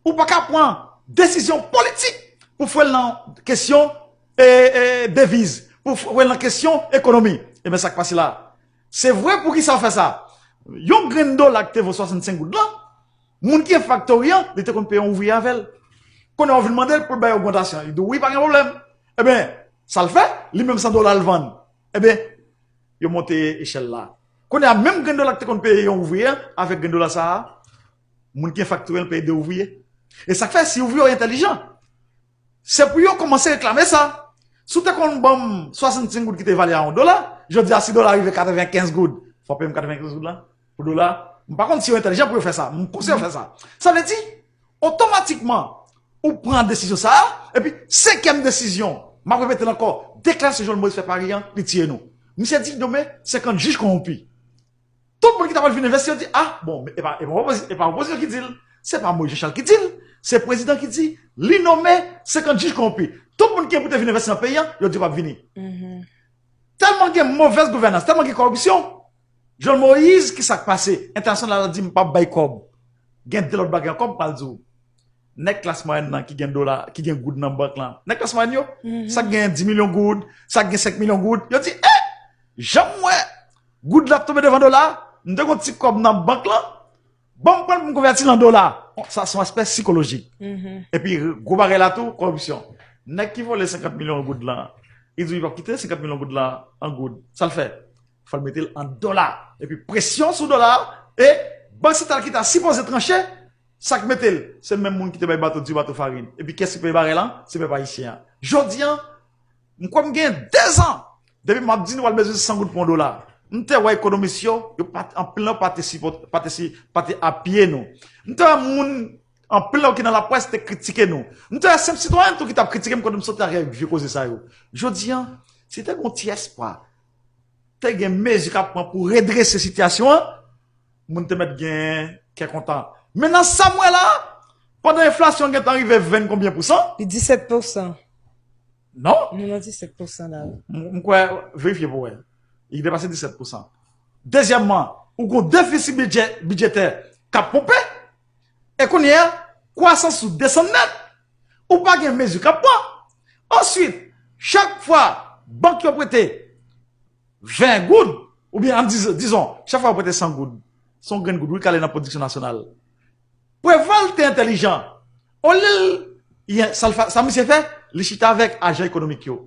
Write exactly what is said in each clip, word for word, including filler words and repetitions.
Ou pa ka pran desizyon politik pou fwe l nan kesyon e, e, deviz, pou fwe l nan kesyon ekonomi. Ebyen, sa k pase la? Se vre, poukisa w fè sa? Yon grenn dola ki te vo swasannsenk goud lan, moun ki gen faktori an, li te konn peye yon ouvriye avè l. Kounye a w vin mande l pou l bay ogmantasyon. Li di w, wi, pa gen pwoblèm. Ebyen, sa l fè, li menm san dola l vann. Ebyen, yo monte echèl la. Kounye a, menm grenn dola ki te konn peye yon ouvriye, avèk grenn dola sa a, moun ki gen faktori an peye de ouvriye. E sa k fè, si ouvriye yo entèlijan, se pou yo kòmanse reklame sa. Si w te konn ban m swasannsenk goud ki te vale a yon dola, jodi a, si dola rive katrevenkenz goud, fò w peye m katrevenkenz goud la pou dola. M pa konn si yo entèlijan pou yo fè sa, m konseye yo fè sa. Sa vle di, otomatikman, ou pran desizyon sa a, epi senkyèm desizyon, m ap repete l ankò, deklarasyon Jovenel Moïse fè Pari an, li tiye nou. Misye di, nonmen senkant jij kowonpi. Tout moun ki ta pral vin envesti yo di, ah, bon, e pa, e pa opozisyon ki di l, se pa Moïse Jean Charles ki di l, se prezidan ki di, li nonmen senkant jij kowonpi. Tout moun ki gen pou te vin envesti nan peyi an, yo di yo p ap vini. Tèlman gen movèz gouvènans, tèlman gen kòripsyon, Jovenel Moïse, ki sa k pase? Entènasyonal la di, m p ap bay kòb. Gen de lòt bagay ankò, m pral di w. Nèg klas mwayèn nan ki gen dola, ki gen goud nan bank lan. Nèg klas mwayèn yo, sa k gen dis milyon goud, sa k gen senk milyon goud, yo di, eh, jan m wè goud la ap tonbe devan dola, m te gon ti kòb nan bank lan, ban m pran l pou m konvèti l an dola. Sa se yon aspè sikolojik. Epi gwo bagay la tou, kòripsyon. Nèg ki vòlè senkant milyon goud lan, li di w li p ap kite senkant milyon goud lan an goud. Sa l fè? Fò l mete l an dola. Epi presyon sou dola a, e Bank Santral ki ta sipoze tranche, sa k mete l? Se menm moun ki te bay bato di, bato farin. Epi kiyès ki peye bagay lan? Se pèp ayisyen an. Jodi an, m kwè m gen dezan depi m ap di nou al bezwen san goud pou yon dola. M te wè ekonomis yo, yo pa t, anpil nan yo pa te sipòte, pa te si, pa te apiye nou. M te wè moun, anpil nan yo ki nan laprès te kritike nou. M te wè senp sitwayen tou ki t ap kritike m kote m soti avèk vye koze sa yo. Jodi an, si te gen yon ti espwa, te gen mezi k ap pran pou redrese sitiyasyon an, moun te mèt gen kè kontan. Men nan sa m wè la, pandan enflasyon gentan rive venn konbyen pousan? Li disèt pousan. Non? Nou nan disèt pousan la, wi. M, m kwè, verifye pou wè. Li depase disèt pousan. Dezyèmman, ou gon defisi bidjè, bidjetè k ap ponpe. E kounye a, kwasans ou desann nèt. Ou pa gen mezi k ap pran. Answit, chak fwa bank yo prete ven goud, oubyen ann di, dizon, chak fwa yo prete san goud, se yon grenn goud, wi, k ale nan pwodiksyon nasyonal. Preval te entèlijan. Olye l, sa l fè, sa misye fè, li chita avèk ajan ekonomik yo.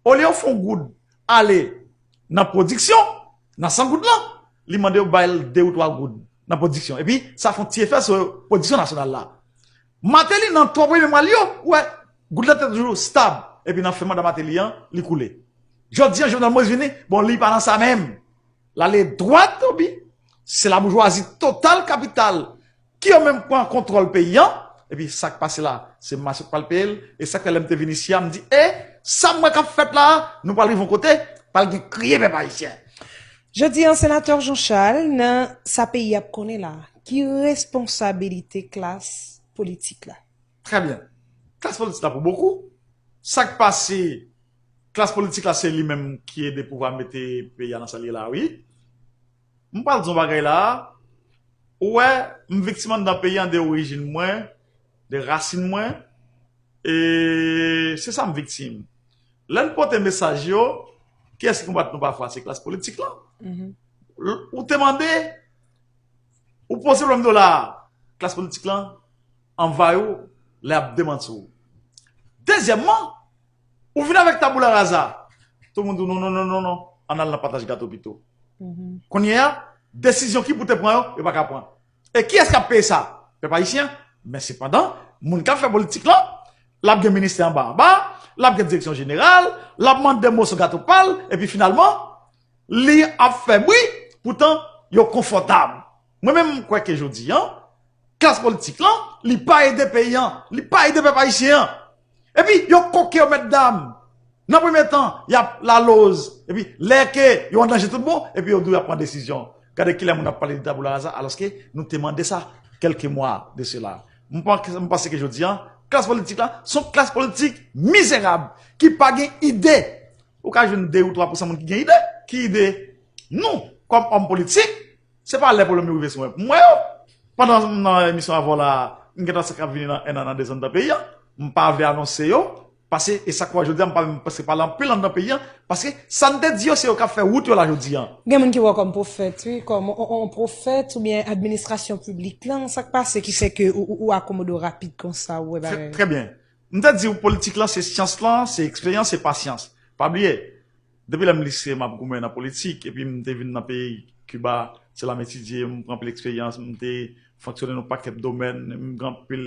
Olye yo fè yon goud ale nan pwodiksyon, nan san goud lan, li mande yo bay l de ou twa goud nan pwodiksyon. Epi, sa fè yon ti efè sou pwodiksyon nasyonal la. Mateli nan twa premye mwa l yo, ou wè, goud la te toujou stab. Epi nan fen manda Mateli an, li koule. Jodi an, Jovenel Moïse vini, bon, li pa nan sa menm. L ale dwat, obi, se laboujwazi total kapital ki yo menm pran kontwòl peyi an. Epi sa k pase la, se mas yo k pral peye l. E sa k fè lè m te vin isi a, m di, e, sa m wè k ap fèt la, nou pral rive yon kote, pral gen kriye pèp ayisyen. Jodi an, Senatè Jean Charles, nan sa peyi ap konnen la, ki responsabilite klas politik la? Trè byen. Klas politik la pou bokou. Sa k pase, klas politik la se li menm ki ede pouvwa mete peyi a nan sa l ye la, wi. M pral di yon bagay la, ou wè, m viktim anndan peyi an de orijin mwen, de rasin mwen, e se sa m viktim. Lè n pote mesaj yo, kiyès ki konbat nou pafwa? Se klas politik lan. Ou te mande, ou poze pwoblèm dola a, klas politik lan anvayi w, lè y ap demanti w. Dezyèmman, ou vin avèk tabula rasa. Tout moun di w non, non, non, non, non. Ann al nan pataj gato pito. Kounye a, desizyon ki pou te pran yo, yo pa ka pran. E kiyès k ap peye sa? Pèp ayisyen. Men sepandan, moun k ap fè politik lan, l ap gen ministè anba anba, l ap gen direksyon jeneral, l ap mande moso gato pa l, epi finalman, li ap fè bri, poutan yo konfòtab. Mwen menm, m kwè ke jodi an, klas politik lan, li pa ede peyi an, li pa ede pèp ayisyen an. Epi, yo koke yo, mètdam. Nan premye tan, y ap laloz. Epi, lè ke yo an danje tout bon, epi yo di w y ap pran desizyon. Gade kilè moun ap pale de tabula rasa, alòske nou te mande sa kèlke mwa de sela. M pa, m panse ke jodi an, klas politik la, se yon klas politik mizerab, ki pa gen ide. Ou ka jwenn de ou twa pousan moun ki gen ide. Ki ide? Nou, kòm òm politik, se pa lè pwoblèm yo rive sou mwen pou m wè yo. Pandan m nan emisyon avè w la, M gentan sa k ap vini nan en an, nan de zan nan peyi a. M pa vle anonse yo, paske e sa k fè jodi a, m pa menm prèske pale anpil anndan peyi a, paske sa n te di yo, se yo k ap fè wout yo la jodi a. Gen moun ki wè w kòm pwofèt, wi, kòm on, on, on pwofèt oubyen administrasyon piblik lan, sa k pase ki fè ke ou, ou, ou akomode w rapid konsa, ou wè Trè, bagay? Trè byen. M te di w, politik lan, se syans lan, se eksperyans, se pasyans. Pa bliye, depi lè m lise, m ap goumen nan politik, epi m te vin nan peyi Kiba, se la m etidye, m pran anpil eksperyans, m te fonksyone nan pakèt domèn, m gen anpil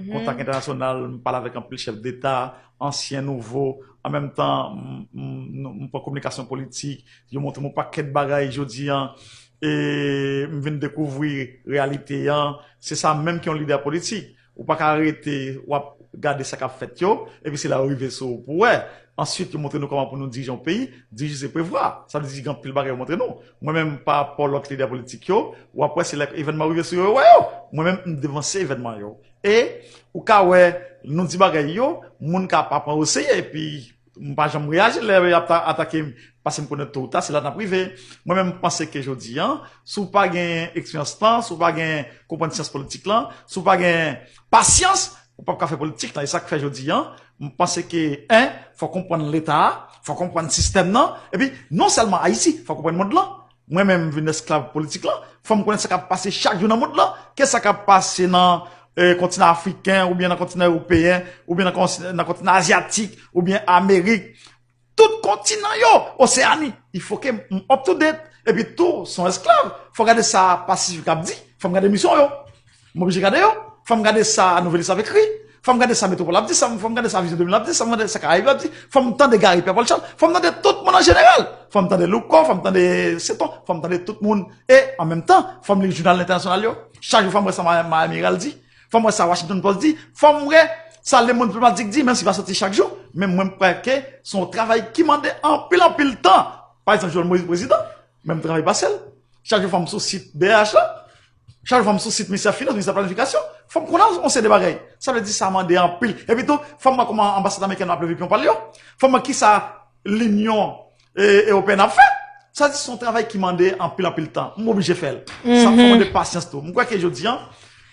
kontak entènasyonal, m pale avèk anpil chèf deta, ansyen, nouvo, an menm tan, m, m, m pran kominikasyon politik, yo montre m yon pakèt bagay jodi a, e m vin dekouvri reyalite an, se sa menm ki yon lidè politik. Ou pa ka rete, w ap gade sa k ap fèt yo, epi se la yo rive sou ou pou w wè. Answit, yo montre nou kòman pou nou dirije yon peyi, dirije se prevwa. Sa vle di gen anpil bagay yo montre nou. Mwen menm, pa rapò lòt lidè politik yo, w ap wè se lè evènman rive sou yo, yo wè yo. Mwen menm, m devanse evènman yo. E ou ka wè, nou di bagay yo, moun ka pa pran oseye, epi m pa janm reyaji lè y ap ta-, atake m, paske m konnen to ou ta, se la n ap rive. Mwen menm, m panse ke jodi a, si w pa gen eksperyans lan, si w pa gen konprann syans politik lan, si w pa gen pasyans, ou p ap ka fè politik lan. E sa k fè jodi a, m panse ke, en, fò w konprann Leta a, fò w konprann sistèm nan, epi non sèlman Ayiti, fò w konprann mond lan. Mwen menm, m vin esklav politik lan, fò m konnen sa k ap pase chak jou nan mond lan, ke sa k ap pase nan, eh, kontinan afriken, oubyen nan kontinan ewopeyen, oubyen nan konsi-, nan kontinan azyatik, oubyen Amerik. Tout kontinan yo, Oseyani, il faut que m up to date. Epi tou, se yon esklav, fò gade sa Pasifik ap di, fò m gade misyon yo. M oblije gade yo. Fò m gade sa Nouvelliste ap ekri. Fò m gade sa Metropole ap di, sa, fò m gade sa Vision de mil ap di, sa, fò m gade sa Karayib ap di. Fò m tande Gary Pierre Paul Charles. Fò m tande tout moun an jeneral. Fò m tande Louko, fò m tande Seton, fò m tande tout moun. E an menm tan, fò m li jounal entènasyonal yo. Chak jou fò m wè sa Ma-, Maha Amiral di. Fò m wè sa Washington Post di. Fò m wè sa Le Monde Diplomatique di, menm si pa soti chak jou. Men mwen m kwè ke se yon travay ki mande anpil, anpil tan. Pa egzanp, Jovenel Moïse prezidan, men m travay pase l. Chak jou fò m sou sit B H la. Chak jou fò m sou sit Ministè Finans, Ministè Planifikasyon. Fò m konnen yon seri de bagay. Sa vle di sa mande anpil. Epi tou, fò m wè kòman anbasad ameriken nan ap leve pyon pa l yo. Fò m wè kisa Linyon, e, Ewopeyèn ap fè. Sa di se yon travay ki mande anpil, anpil tan. M oblije fè l. Sa fò mande pasyans tou. M kwè ke jodi a,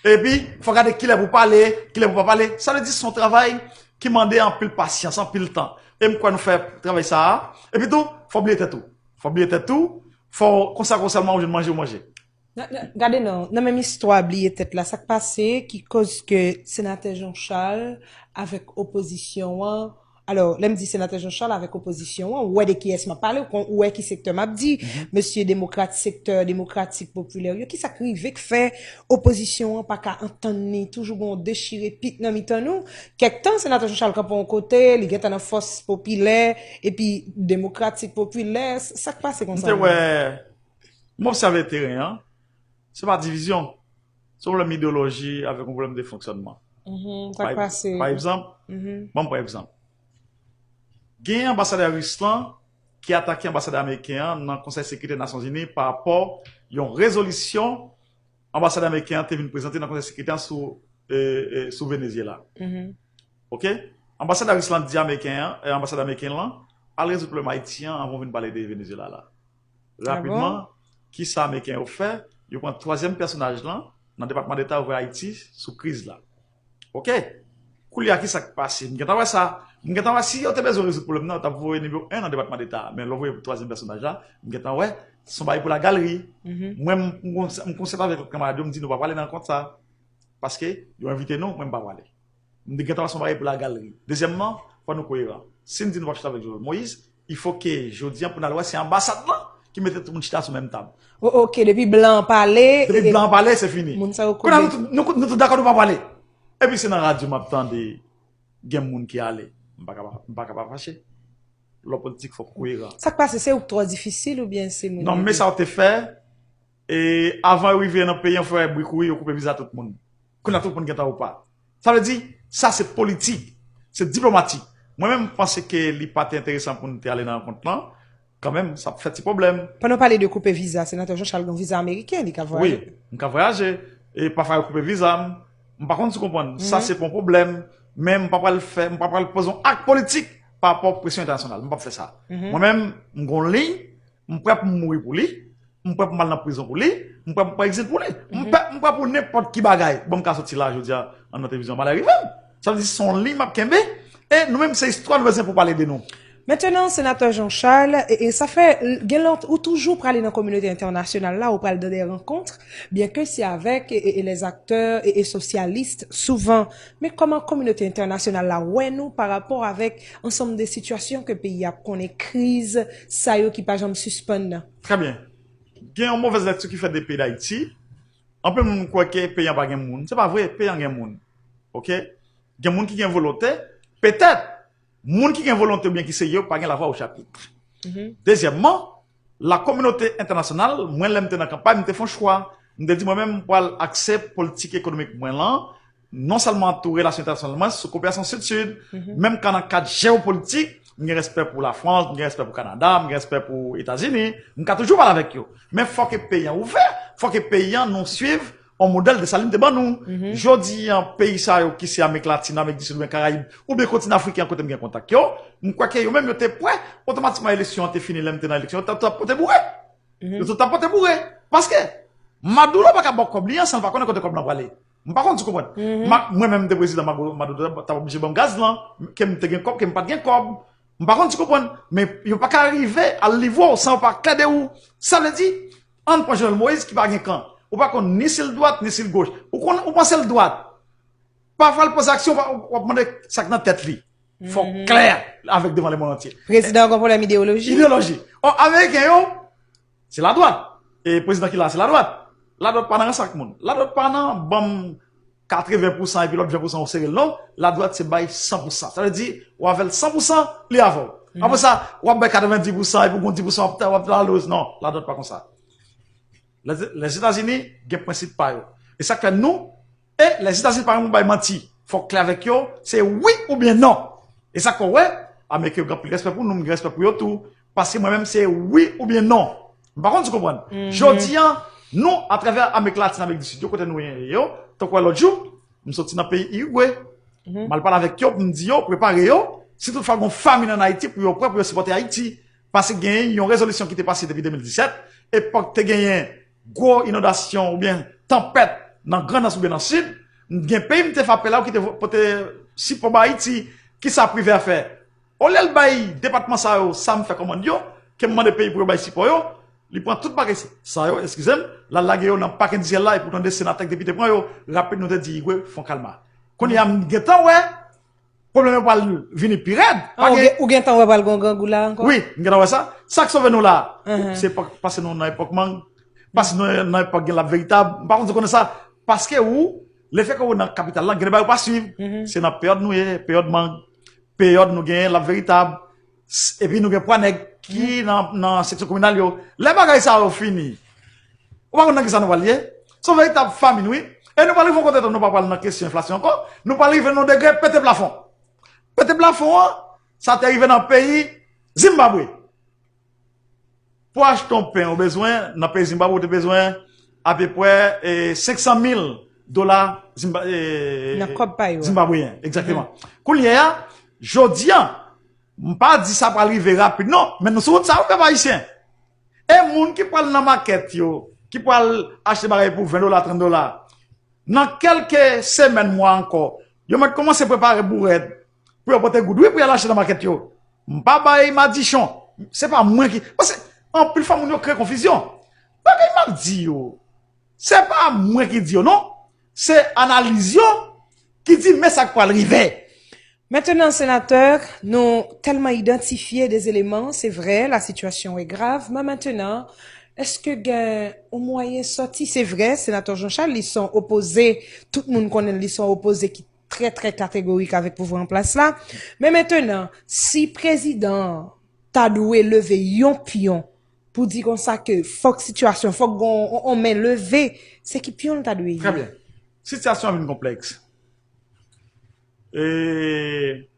epi fò gade kilè pou pale, kilè pou pa pale. Sa vle di se yon travay ki mande anpil pasyans, anpil tan. E m kwè nou fè travay sa a. Epi tou, fò bliye tèt ou. Fò bliye tèt ou. Fò konsakre w sèlman ou jwenn manje ou manje. Nan, nan, gade non, nan menm istwa bliye tèt la, sa k pase ki koz ke senatè Jean Charles avèk opozisyon an, alò, lè m di senatè Jean Charles avèk opozisyon an, ou wè de kiyès m ap pale, ou kon, ou wè ki sektè m ap di, mesye demokrat, sektè demokratik popilè yo, kisa k rive k fè opozisyon an pa ka antann li, toujou gen yon dechire pit nan mitan nou? Kèk tan, senatè Jean Charles kanpe yon kote, li gentan nan fòs popilè, epi demokratik popilè, s-, sa k pase konsa? M te wè, m obsève teren an, se pa divizyon, se yon pwoblèm ideyoloji avèk yon pwoblèm de fonksyònman. Mhm, sa k pase? Pa egzanp, ban m pran egzanp. Gen anbasadè ris lan ki atake anbasadè ameriken an nan Konsèy Sekirite Nasyonzini pa rapò yon rezolisyon anbasadè ameriken an te vin prezante nan Konsèy Sekirite an sou, e, e, sou Venezyela. Mhm. Oke? Anbasadè ris lan di ameriken an, e, anbasadè ameriken lan, al rezoud pwoblèm Ayiti an anvan w vin pale de Venezyela la. Rapidman, kisa ameriken yo fè? Yo pran twazyèm pèsonaj lan nan Depatman Deta, yo voye Ayiti sou kriz la. Oke? Koulye a, kisa k pase? M gentan wè sa. M gentan wè si yo te bezwen rezoud pwoblèm nan, yo t ap voye nimewo en nan Depatman Deta. Men lè w voye twazyèm pèsonaj la, m gentan wè se yon bagay pou lagalri. Mhm. Mwen, m, m, m konsèt avèk lòt kanmarad yo, m di nou pa prale nan rankont sa. Paske yo envite nou, mwen m pa prale. M te gentan wè se yon bagay pou lagalri. Dezyèmman, fò nou koyeran. Si n di nou p ap chita avèk Jovenel Moïse, il faut que jodi a pou n al wè se anbasad lan ki mete tout moun chita sou menm tab. O-, oke, depi blan an pale, depi e, blan an pale, se fini. Moun sa yo konnen. Kounye a nou tout, nou, nou tout dakò nou pa prale. Epi se nan radyo m ap tande gen moun ki ale. M pa ka pa, m pa ka pa fache. Lè w politik, fò w koyeran. Sa k pase, se ou k twò difisil oubyen se moun yo? Non, men sa w te fè, e avan yo rive nan peyi an, fè bri kouri, yo koupe viza tout moun. Kounye a tout moun gentan opa. Sa vle di, sa se politik, se diplomatik. Mwen menm, m panse ke li pa te enteresan pou n te ale nan rankont lan. Kanmenm, sa ap fè ti pwoblèm. Pandan w pale de koupe viza, senatè Jean Charles gen viza ameriken, li ka vwayaje. Wi, m ka vwayaje. E pafwa yo koupe viza m. M pa konn si w konprann. Sa se pa yon pwoblèm. Men m pa pral fè, m pa pral poze yon ak politik pa rapò presyon entènasyonal. M p ap fè sa. Mwen menm, m gen yon liy, m prè pou m mouri pou li, m prè pou m al nan prizon pou li, m prè pou m pran egzil pou li. M prè, m prè pou nenpòt ki bagay. Bon, m ka soti la jodi a, An nan televizyon, malè rive m. Sa vle di se yon liy m ap kenbe. E nou menm, se istwa nou bezwen pou pale de nou. Mentenan, Senatè Jean Charles, e, e sa fè, l- gen lè ou toujou prale nan kominote entènasyonal la, ou pral nan de rankont, byen ke se avèk e, e, e lèzaktè e, e sosyalis souvan. Men kòman kominote entènasyonal la wè nou pa rapò avèk ansanm de sitiyasyon ke peyi a ap konnen, kriz sa yo ki pa janm sispann nan? Trè byen. Gen yon movèz lekti ki fèt de peyi Dayiti. Anpil moun kwè ke peyi an pa gen moun. Se pa vre, peyi an gen moun. Oke? Gen moun ki gen volonte. Petèt, moun ki gen volonte oubyen ki serye yo pa gen lavwa o chapit. Dezyèmman, la kominote entènasyonal, mwen, lè m te nan kanpay, m te fè yon chwa. M te di mwen menm, m pral akse politik ekonomik mwen lan, non sèlman tou relasyon entènasyonal mwen, sou koperasyon sid-sid, menm ka nan kad jewopolitik, m gen respè pou Lafrans, m gen respè pou Kanada, m gen respè pou Etazini, m ka toujou pale avèk yo. Men fòk peyi an ouvè, fòk peyi an nou swiv yon modèl Desalin te ban nou. Jodi an, peyi sa yo ki se Amerik Latin, Amerik di Sid oubyen Karayib, oubyen kontinan Afriken an kote m gen kontak yo, m kwè ke yo menm yo te prè, otomatikman eleksyon an te fini, lè m te nan eleksyon, yo t ap pote boure. Yo tout t ap pote boure. Paske Maduro pa ka ba w kòb li an san l pa konnen kote kòb lan prale. M pa konn si w konprann. Ma- mwen menm m te prezidan, Maduro t ap oblije ban m gaz lan, ke m te gen kòb, ke m pa t gen kòb. M pa konn si w konprann. Men yo pa ka rive al livre w san yo pa klè de ou. Sa vle di, ann pran Jovenel Moïse ki pa gen kan. Ou pa konn ni si l dwat, ni si l goch. Ou konn, ou panse l dwat. Pafwa l poze aksyon, w ap mande sa k nan tèt li. Fò w klè avèk devan lemonn antye. Prezidan an gen pwoblèm ideyoloji. Ideyoloji. Ò, Ameriken yo, se ladwat. E prezidan ki la, se ladwat. Ladwat pa nan rans ak moun. Ladwat pa nan ban m katreven pousan epi lòt ven pousan ou sere l non. Ladwat se bay san pousan. Sa vle di, ou avè l san pousan, li avè w. Apre sa, w ap bay katreven dis pousan epi w gen dis pousan w ap, w ap laloz. Non, ladwat pa konsa. Lèzetazini gen prensip pa yo. E sa k fè nou, e Lèzetazini pa renmen bay manti. Fòk klè avèk yo, se wi oubyen non. E sa k fè w wè, Ameriken yo gen anpil respè pou nou, m gen respè pou yo tou. Paske mwen menm, se wi oubyen non. M pa konn si w konprann. Jodi an, nou, atravè Amerik Latin, Amerik di Sid yo, kote nou ye yo, tankou lòt jou, m soti nan peyi Irigwe. M al pale avèk yo, m di yo, prepare yo, si toutfwa gen yon famin ann Ayiti, pou yo prè, pou yo sipòte Ayiti. Paske genyen yon rezolisyon ki te pase depi de mil disèt, epòk te genyen gwo inondasyon oubyen tanpèt nan Grandans oubyen nan Sid, gen peyi m te frape la ki te pote sipò ba Ayiti. Kisa Privè fè? Olye l bay depatman sa yo sa m fè kòmand yo, ke m mande peyi pou yo bay sipò yo, li pran tout bagay sa yo, eskize m, l al lage yo nan pak endistriyèl la, epi w tande senatè k depite pran yo, rapid nou te di Igwe fè yon kalma. Kounye a m gentan wè pwoblèm yo pral vini pi rèd. Ah, ou gen, ou gentan wè pral gen yon grangou la ankò? Wi, m gentan wè sa. Sa k sove nou la, se pa- paske nou nan epòk mang, paske nou nan epòk gen lap veritab. M pa konn si w konnen sa. Paske ou, lefètke ou nan kapital la, gen de bagay ou pa swiv. Se nan peryòd nou ye, peryòd mang, peryòd nou gen lap veritab. S- Epi nou gen pwa nèg ki nan, nan seksyon kominal yo. Lè bagay sa yo fini, ou pa konn nan kisa nou pral ye? Se yon veritab famin, wi. E nou pral rive yon kote tou, nou pa pral nan kesyon enflasyon ankò. Nou pral rive nan yon degre pete plafon. Pete plafon an, sa te rive nan peyi Zimbabwe. Pou achte yon pen ou bezwen, nan peyi Zimbabwe, ou te bezwen apeprè e, senk san mil dola Zimba, e, nan kòb pa yo a. Zimbabweyen, egzakteman. Kounye a, jodi an, m pa di sa pral rive rapid, non, men nou sou wout sa, wi, pèp ayisyen. E moun ki pral nan makèt yo, ki pral achte bagay pou ven dola, trant dola, nan kèlke semèn, mwa ankò, yo mèt kòmanse prepare bourèt pou yo pote goud, wi, pou y al achte nan makèt yo. M pa bay madichon. Se pa mwen ki, paske anpil fwa moun yo kreye konfizyon. Bagay m ap di yo, se pa mwen ki di yo, non. Se analiz yo ki di men sa k pral rive. Maintenant, sénateur, nou tèlman idantifye de eleman, se vrè, la situation est grave, men maintenant, èske gen yon mwayen sòti? Se vrè, senatè Jean Charles, li se yon opoze, tout moun konnen l, li se yon opoze ki trè, trè kategorik avèk pouvwa an plas la. Men maintenant, si prezidan an ta dwe leve yon pyon pou di konsa ke fòk sitiyasyon, fòk gen yon, yon men leve, se ki pyon l ta dwe ye? Trè byen. Sitiyasyon an vin konplèks. E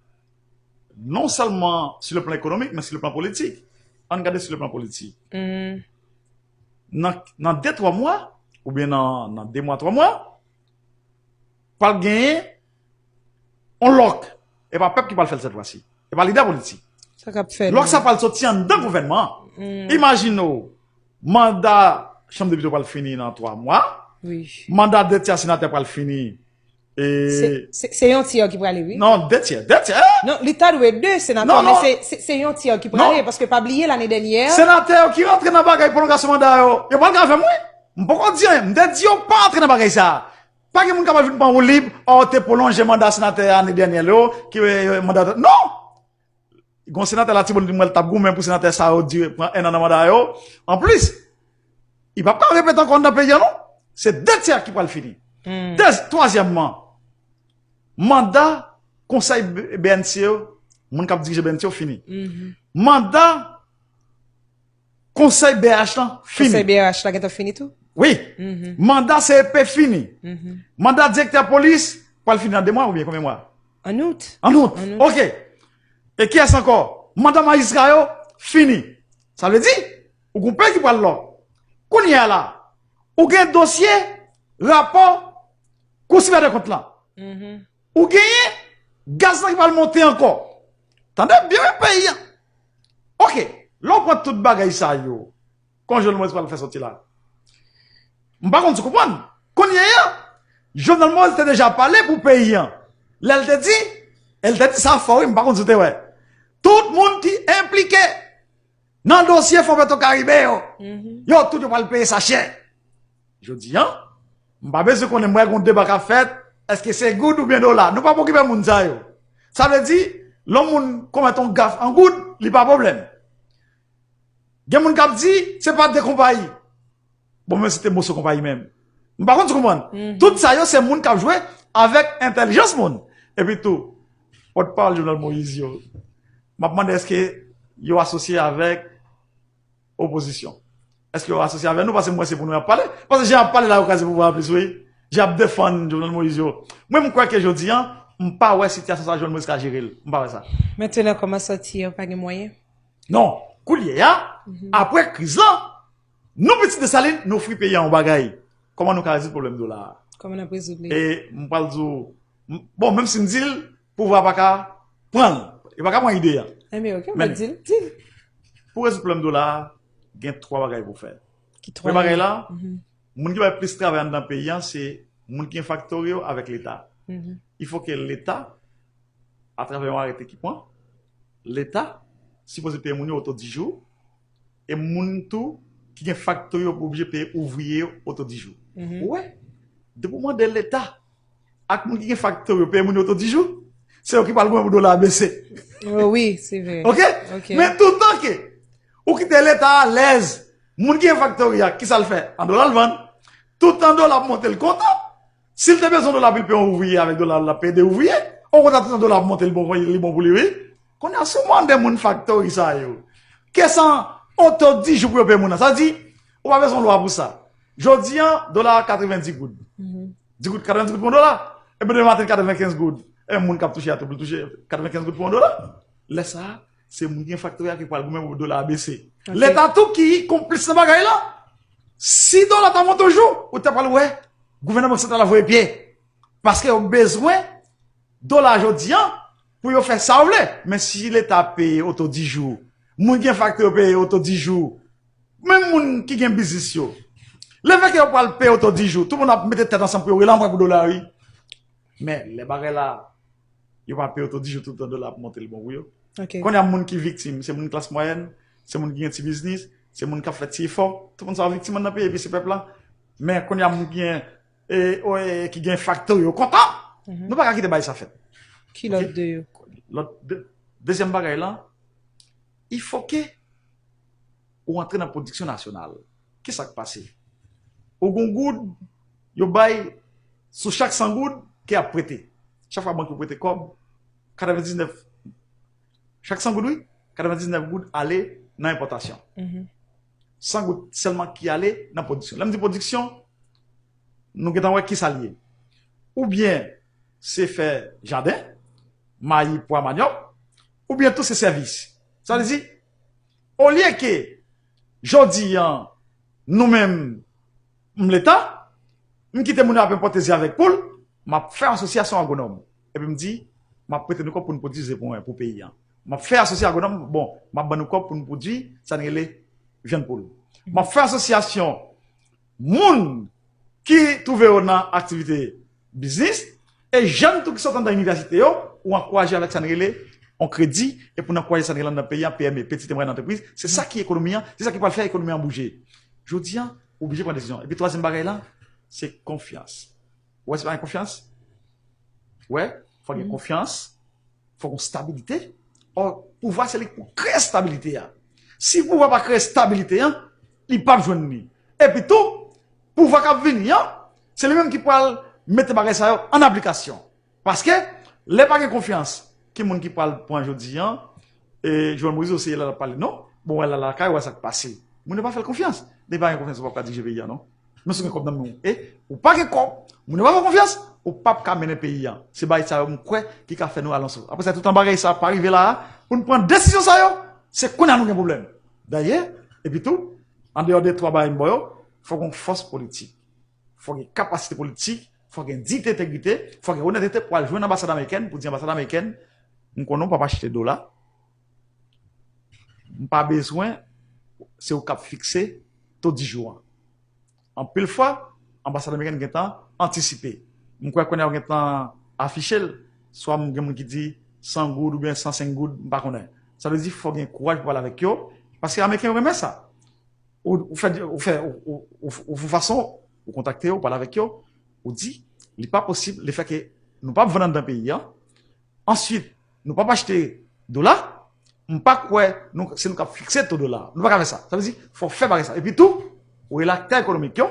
non sèlman sur le plan économique, men sur le plan politique. Ann gade sur le plan politique. Nan, nan de, twa mwa, oubyen nan, nan de mwa, twa mwa, pral genyen yon lòk. E pa pèp ki pral fè l sèt fwa si. E pa lidè politik. Sa k ap fè l. Lòk sa pral soti anndan gouvènman an. Imajine w, manda chanm depite pral fini nan twa mwa. Wi. Manda de tyè senatè pral fini. Se, se, se yon tyè ki prale, wi. Non, de tyè, de tyè. Non, li ta dwe de, senatè, non, men non. Se, se, se yon tyè ki prale, non. Paske pa bliye, lane dènyè, senatè yo ki rantre nan bagay pwolongasyon manda yo, yo pral ka avè m, wi. M poko di anyen, m te di yo pa rantre nan bagay sa. Pa gen moun k ap vin pran woulib, o, te pwolonje manda senatè ane dènyè yo, ki, eh, manda, non! Gon senatè Latibonit mwen l t ap goumen pou senatè sa yo dire pran ennan nan manda yo. Anplis, li p ap ka repete ankò anndan peyi an non. Se de tyè ki pral fini. Hmm. De, twazyèmman, manda konsèy B- BNC yo, moun k ap dirije BNC yo fini. Mhm. Manda konsèy B H lan fini. Konsèy B H la gentan fini tou? Wi. Mhm. Manda C E P fini. Mhm. Manda direktè polis pral fini nan de mwa oubyen konbyen mwa? An out. An out. An out. Ok. E kiyès ankò? Manda majistra yo fini. Sa vle di, ou gon peyi ki pral lò. Kounye a la, ou gen dosye, rapò, Kou Sipè de Kont lan. Mhm. Ou genyen gaz lan ki pral monte ankò. Tande byen, wi, peyi an. Ok, lè w pran tout bagay sa yo, kòman Jovenel Moïse pral fè sòti la? M pa konn si w konprann. Kounye a, Jovenel Moïse te deja pale pou peyi an. Lè l te di, e l te di sa fò, wi, m pa konn si w te wè. Tout moun ki enplike nan dosye Fon Petro Karibe yo, mhm, yo tout yo pral peye sa chè. Jodi an, m pa bezwen konnen, m wè gon deba k ap fèt, èske se goud oubyen dola? Nou pa p okipe moun sa yo. Sa vle di, lè yon moun komèt yon gaf an goud, li pa pwoblèm. Gen moun k ap di, se pa de konpayi. Bon, men se te moso konpayi menm. M pa konn si w konprann. Mhm. Tout sa yo, se moun k ap jwe avèk entèlijans moun. Epi tou, pòtpawòl Jovenel Moïse yo, m ap mande èske yo asosye avèk opozisyon. Èske yo asosye avè nou? Paske m wè se pou nou y ap pale. Paske jan y ap pale la, yo kraze pouvwa a plis, wi. Jan y ap defann Jovenel Moïse yo. Mwen, m kwè ke jodi an, m pa wè sitiyasyon sa Jovenel Moïse ka jere l. M pa wè sa. Mentnan, kòman sòti an pa gen mwayen? Non. Koulye a, mhm, apre kriz lan, nou pitit Desalin, nou ofri peyi a yon bagay. Kòman nou ka rezoud pwoblèm dola a? Kòman n ap rezoud li? E m pral di w, m- bon, menm si m di l, pouvwa pa ka pran l. Yo pa ka pran ide a. Enben, ok, men di l, di l. Pou rezoud pwoblèm dola a, gen twa bagay pou fè. Ki twa bagay? Premye bagay la, mhm, moun ki bay plis travay anndan peyi a, se moun ki gen faktori yo avèk Leta. Mhm. Il faut que Leta, atravè yon arete ki pran, Leta sipoze peye moun yo oto dis jou, e moun tou ki gen faktori yo pou oblije peye ouvriye yo oto dis jou. Mhm. Ou wè, depi w mande Leta ak moun ki gen faktori yo peye moun yo oto dis jou, se yo ki pral goumen pou dola a bese. Oh, wi, se vre. Ok? Ok. Men toutan ke ou kite Leta alèz, moun ki gen faktori a, kisa l fè? An dola l vann. Toutan dola ap monte, l kontan. Si l te bezwen dola pou l peye yon ouvriye avèk dola, l ap peye de ouvriye. Okontrè, toutan dola ap monte, li bon, li bon pou li, wi. Kounye a, si w mande moun faktori sa yo, ke san oto dis jou pou yo peye moun nan, sa di, ou pa bezwen lwa pou sa. Jodi an, dola a katrevenndis goud. Mhm. Dis goud, katrevenndis goud pou yon dola. Epi demen maten, katrevenkenz goud. E moun k ap touche a tou, pou l touche katrevenkenz goud pou yon dola. Lè sa a, se moun ki gen faktori a ki pral goumen pou dola a bese. Ok. Leta tou ki konplis nan bagay la. Si dola ta monte yon jou, ou ta pral wè gouvènman santral la voye pye. Paske yo bezwen dola jodi an pou yo fè sa yo vle. Men si Leta peye oto dis jou, moun ki gen faktori yo peye oto dis jou, menm moun ki gen biznis yo, lefètke yo pral peye oto dis jou, tout moun ap mete tèt ansanm pou yo rele anpwen pou dola, wi. Men lè bagay la, yo pa peye oto dis jou, toutan dola ap monte, li bon pou yo. Ok. Kounye a, moun ki viktim, se moun klas mwayèn, se moun ki gen ti biznis, se moun k ap fè ti efò. Tout moun sa yo viktim anndan peyi, epi se pèp la. Men kounye a, moun ki gen, e, o, e, ki gen faktori yo kontan. Mhm. Nou pa ka kite bagay sa fèt. Ki lòt de yo? Lòt de, dezyèm bagay la, il faut que ou antre nan pwodiksyon nasyonal. Kisa k pase? Ou gon goud, yo bay sou chak san goud ke y ap prete. Chak fwa bank yo prete kòb, katrevendiznèf, chak san goud, wi, katrevendiznèf goud ale nan enpòtasyon. Mhm. San goud sèlman ki ale nan pwodiksyon. Lè m di pwodiksyon, nou gentan wè kisa l ye. Oubyen se fè jaden, mayi, pwa, manyòk, oubyen tou se sèvis. Sa vle di, olye ke jodi an, nou menm, m Leta, m kite moun yo ap enpòte ze avèk poul, m ap fè asosyasyon agwonòm. Epi m di, m ap prete nou kòb pou nou pwodui ze pou mwen, pou peyi an. M ap fè asosyasyon agwonòm, bon, m ap ban nou kòb pou nou pwodui sa n rele vyann poul. M ap fè asosyasyon moun ki twouve yo nan aktivite biznis, E jèn tou ki sot anndan inivèsite yo, ou ankouraje avèk sa n rele yon kredi, epi n ankouraje sa n rele anndan peyi a, P M E, Petite et Moyenne Entreprise. Se sa ki ekonomi an, se sa ki pral fè ekonomi an bouje. Jodi an, ou oblije pran desizyon. Epi twazyèm bagay la, se konfyans. Ou wè, si pa gen konfyans, wè, fò gen konfyans, fò gen stabilite. Ò, pouvwa se li k pou kreye stabilite a. Si pouvwa pa kreye stabilite an, li p ap jwenn li. Epi tou, pouvwa k ap vini an, se li menm ki pral mete bagay sa yo an aplikasyon. Paske, lè pa gen konfyans, ki moun ki pral pran jodi an, e Jovenel Moïse osi la l ap pale non, bon, wè la lakay, wè sa k pase. Moun yo pa fè l konfyans. Depi pa gen konfyans, ou p ap ka dirije peyi a non. Men si w gen kòb nan men w, e ou pa gen kòb, moun yo pa fè w konfyans, ou p ap ka mennen peyi a. Se bagay sa yo m kwè ki ka fè nou alanse. Apre sa, tout an bagay sa pa rive la a, pou n pran desizyon sa yo, se kounye a nou gen pwoblèm. Dayè, epi tou, andeyò de twa bagay m ba yo, fò gen yon fòs politik. Fò gen kapasite politik, fò gen diyite, entegrite, fò gen onètete pou al jwenn anbasad amerikèn, pou di anbasad amerikèn, m konnen w p ap achte dola, m pa bezwen, se ou k ap fikse to di jou an. Anpil fwa, anbasad amerikèn gentan antisipe. M kwè kounye a yo gentan afiche l, swa m gen moun ki di san goud oubyen san senk goud, m pa konnen. Sa vle di fò gen kouraj pou pale avèk yo, paske ameriken yo renmen sa. Ou, ou fè, ou fè, ou, ou, ou, ou fè fason, ou kontakte yo, ou pale avèk yo, ou di, li pa posib, lefètke nou p ap vann anndan peyi a, answit, nou p ap achte dola, m pa kwè nou, se nou k ap fikse to dola. Nou pa ka fè sa. Sa vle di, fò fè bagay sa. Epi tou, ou rele aktè ekonomik yo,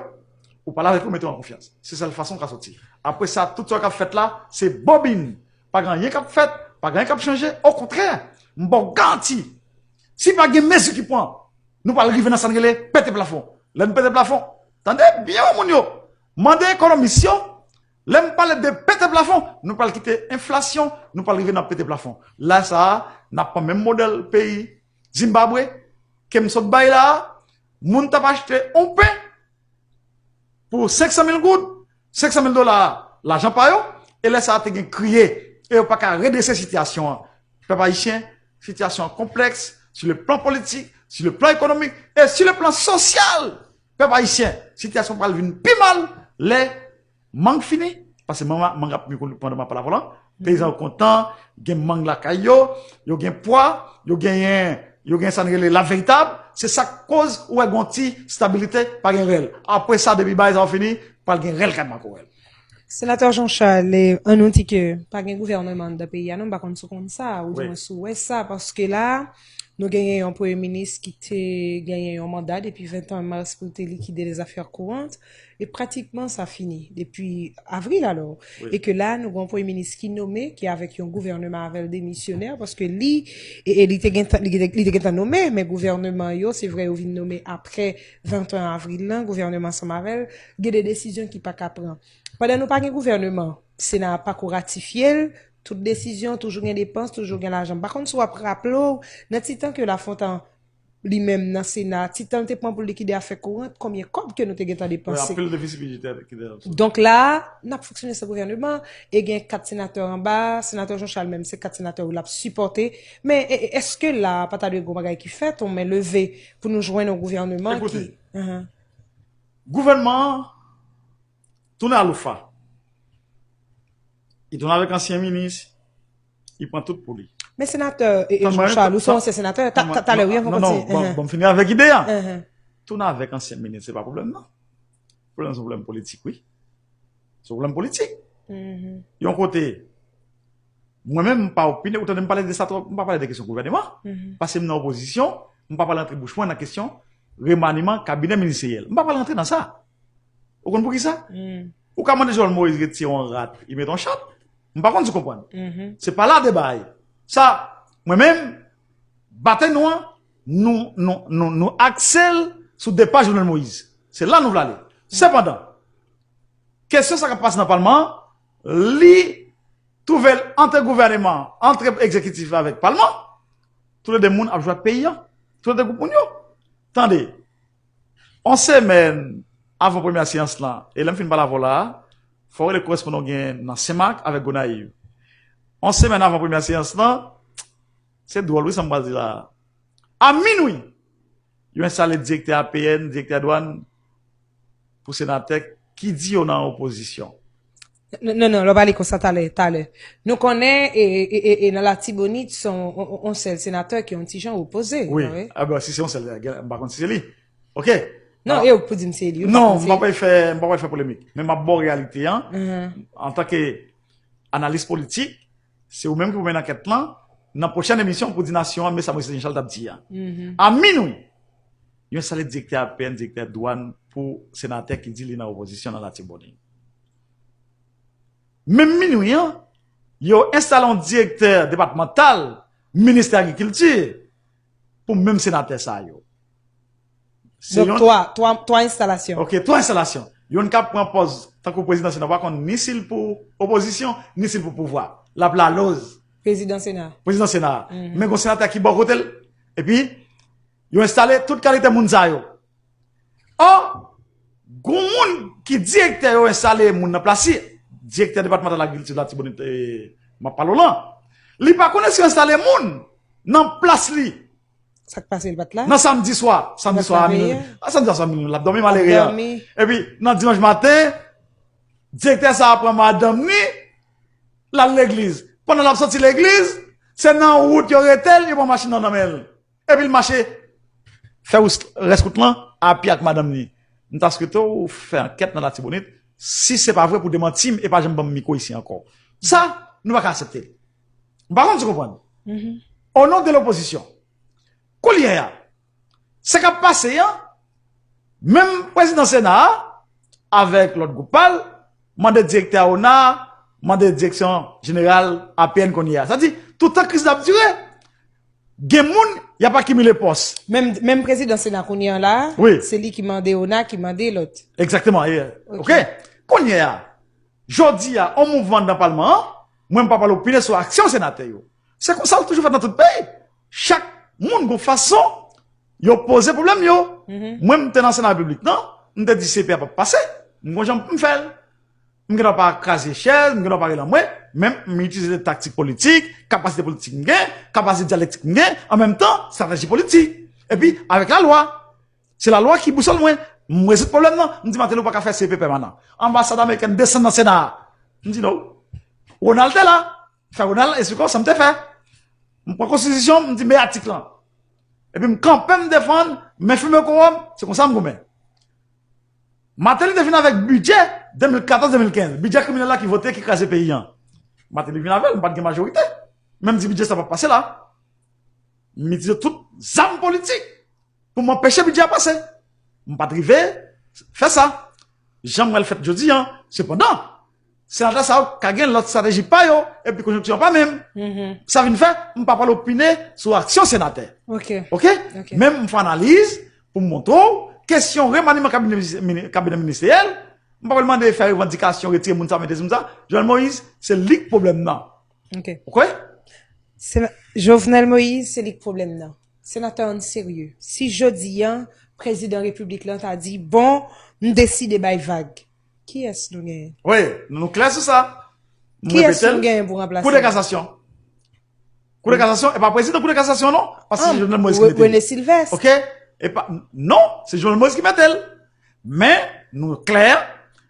ou pale avèk yo, mete yo an konfyans. Se sèl fason w ka soti. Apre sa, tout sa k ap fèt la, se bobin. Pa gen anyen k ap fèt, pa gen anyen k ap chanje. Okontrè, m ba w garanti, si pa gen mezi ki pran, nou pral rive nan sa n rele pete plafon. Lè n pete plafon, tande byen wi moun yo, mande ekonomis yo, lè m pale de pete plafon, nou pral kite enflasyon, nou pral rive nan pete plafon. Lè sa a, n ap pran menm modèl peyi Zimbabwe, ke m sot bay la a, moun t ap achte yon pen pou senk san mil goud, senk san mil dola, lajan pa yo, e lè sa a te gen kriye, e yo pa ka redrese sitiyasyon an. Pèp ayisyen, sitiyasyon an konplèks, sur le plan politik, sur le plan ekonomik, e sur le plan sosyal. Pèp ayisyen, sitiyasyon pral vin pi mal lè mang fini, paske mang, mang ap mi koul pandan m ap pale avè w lan. Peyizan yo kontan, gen mang lakay yo, yo gen pwa, yo genyen, yo gen sa n rele la veritab. Se sa k koz ou wè gen yon ti stabilite, pa gen rèl. Apre sa, depi bagay sa yo fini, pral gen rèl kay makorèl. Senatè Jean Charles, eh, an nou di ke pa gen gouvènman anndan peyi a non, m pa konn si w konn sa, ou di mwen si w wè sa, paske la, nou genyen yon premye minis ki te genyen yon manda depi ventan mas pou l te likide lèzafè kouran, e pratikman sa fini depi avril alò. E ke la, nou gen yon premye minis ki nome, ki avèk yon gouvènman avè l demisyonè, paske li, e, e li te gentan, li te, li te gentan nome, men gouvènman yo, se vre yo vin nome apre ventan avril lan, gouvènman ansanm avè l, gen de desizyon ki pa ka pran. Pandan nou pa gen gouvènman, Sena a pako ratifye l, tout desizyon, toujou gen depans, toujou gen lajan. M pa konn si w ap raple w, nan ti tan ke Lafontan, li menm nan Sena, ti tan l te pran pou l likide afè kouran, konbyen kòb ke nou te gentan depanse. Anpil defisi bidjetè ki te nan. Donk la, n ap fonksyone san gouvènman, e gen kat senatè anba, senatè Jean Charles menm, se kat senatè l ap sipòte. Men, e, e, èske la, pa ta dwe gen yon bagay ki fèt, yon men leve pou nou jwenn yon gouvènman ki. Ekoute, gouvènman an, tounen aloufa. Li tounen avèk ansyen minis, li pran tout pou li. Men senatè, e, e, Jean Charles, ou se yon ansyen senatè, ta, ta, talè, wi, anvan w kontinye. Non, non, bon, bon, m fini avèk ide a. Tounen avèk ansyen minis, se pa pwoblèm, non. Pwoblèm, se yon pwoblèm politik, wi. Se yon pwoblèm politik. Yon kote, mwen menm, m pa opine, ou tande m pale de sa twòp, m pa pale de kesyon gouvènman, paske m nan opozisyon, m pa pral rantre bouch mwen nan kesyon remaniman kabinè ministeryèl. M pa pral rantre nan sa. Ou konn poukisa? Ou ka mande Jovenel Moïse retire yon rat, li mete yon chat. M pa konn si w konprann. Se pa la deba a ye. Sa, mwen menm, batay nou an, nou, nou, nou, nou akse l sou depa Jovenel Moïse. Se la nou vle ale. Sepandan, kesyon sa k ap pase nan palman an, li twouve l ant gouvènman, ant egzekitif avèk palman, toulede moun ap jwe ak peyi a, toulede gwoup moun yo. Tande, yon semèn avan premyè seyans lan, e lè m fin pale avè w la a, fò w rele korespondan w genyen nan Senmak avèk Gonayiv. Yon semèn avan premyè seyans lan, se dwòl wi sa m pral di la a. A minwi, yo enstale direktè A P N, direktè dwàn, pou senatè ki di yo nan opozisyon. Non, non, non, lè w pale konsa talè, talè. Nou konnen, e, e, e, e nan Latibonit, se yon, yon, yon sèl senatè ki yon ti jan opoze, wi, pa vre? A, bon, si se yon sèl, gen, m pa konn si se li. Ok. Non, e ou k pou di m se li, ou pa konn se li. Non, m pa pral fè, m pa pral fè polemik. Men m ap ba w reyalite an. Antanke analis politik, se ou menm ki pou mennen ankèt lan. Nan pwochèn emisyon, pou di nasyon an, men sa Moïse Jean Charles t ap di a. A minwi, yo enstale direktè A P N, direktè dwàn pou senatè ki di li nan opozisyon nan Latibonit. Menm minwi an, yo enstale yon direktè depatmantal ministè agrikilti pou menm senatè sa yo. Se yon twa, twa, twa enstalasyon. Ok, twa enstalasyon. Youn k ap pran pòz tankou prezidan Sena, pa konn ni si l pou opozisyon, ni si l pou pouvwa. L ap laloz. Prezidan Sena. Prezidan Sena. Men gon senatè ki bò kote l. Epi, yo enstale tout kalite moun sa yo. Ò, gon moun ki direktè yo enstale moun nan plas li, direktè depatmantal agrikilti Latibonit, e, m ap pale w lan. Li pa konnen si yo enstale moun nan plas li. Sa k pase, li pa t la? Nan samdi swa, samdi swa a minwi. A, samdi swa a minwi, l ap dòmi malere a. Epi, nan dimanch maten, direktè sa a pran madanm ni, l al legliz. Pandan l ap soti legliz, se nan wout yo rete l, yo pran machin nan nan men l. Epi l mache fè rès wout lan apye ak madanm ni. M ta swete w fè ankèt nan Latibonit, si se pa vre pou demanti m e pa janm ban m mikwo isi ankò. Sa, nou pa ka aksepte l. M pa konn si w konprann. O non de lopozisyon. Kounye a, sa k ap pase an, menm prezidan Sena a, avèk lòt gwoup pa l, mande direktè a ona, mande direksyon jeneral A P N kounye a. Sa di, toutan kriz la ap dire, gen moun y ap akimile pòs. Menm, menm prezidan Sena kounye a la, wi, se li ki mande ona, ki mande lòt. Egzakteman, yeah. Ok. Ok. Kounye a, jodi a, yon mouvman anndan palman an, mwen m pa pral opine sou aksyon senatè yo. Se konsa l toujou fèt nan tout peyi. Chak moun gon fason yo poze pwoblèm yo. Mwen, m te nan Sena Repiblik lan, m te di C P A p ap pase. M gon jan pou m fè l. M gen dwa pa kraze chèz, m gen dwa pa rele anmwe, men m itilize taktik politik, kapasite politik m gen, kapasite dyalektik m gen, an menm tan, estrateji politik. Epi, avèk lalwa. Se lalwa ki bousòl mwen. M rezoud pwoblèm nan, m di Martelly ou pa ka fè C P pèmanan. Anbasad amerikèn desann nan Sena a. M di no. Ronald te la. Fè Ronald esplike w sa m te fè. M pran konstitisyon, m di men atik lan. Epi m kanpe, m defann, men fime kowòm, se konsa m goumen. Martelly te vin avèk bidjè de mil katòz de mil kenz, bidjè kriminèl la ki vote, ki kraze peyi an. Martelly vin avè l, m pa t gen majorite. Men m di bidjè sa p ap pase la. M itilize tout zam politik pou m anpeche bidjè a pase. M pa t rive fè sa. Jan m wè l fèt jodi an, sepandan, senatè sa yo ka gen lòt estrateji pa yo, epi konjonkti an pa menm. Sa vin fè, m pa pral opine sou aksyon senatè. Ok. Ok? Ok. Men m fè analiz pou m montre w, kesyon remaniman kabinè, mini- kabinè ministeryèl, m pa pral mande fè revandikasyon, retire moun sa, mete moun sa. Jovenel Moïse, se li k pwoblèm nan. Ok. Ok? Sena- Jovenel Moïse, se li k pwoblèm nan. Senatè, ann serye. Si jodi an, prezidan repiblik lan ta di, bon, m deside bay vag. Kiyès nou genyen? Wi, nou klè sou sa. M repete l. Kiyès nou genyen pou ranplase l? Kou de kasasyon. Kou de kasasyon, e pa prezidan kou de kasasyon non, paske se Jovenel Moïse ki mete l. René Sylvestre. Ok? E pa, non, se Jovenel Moïse ki mete l. Men, nou klè,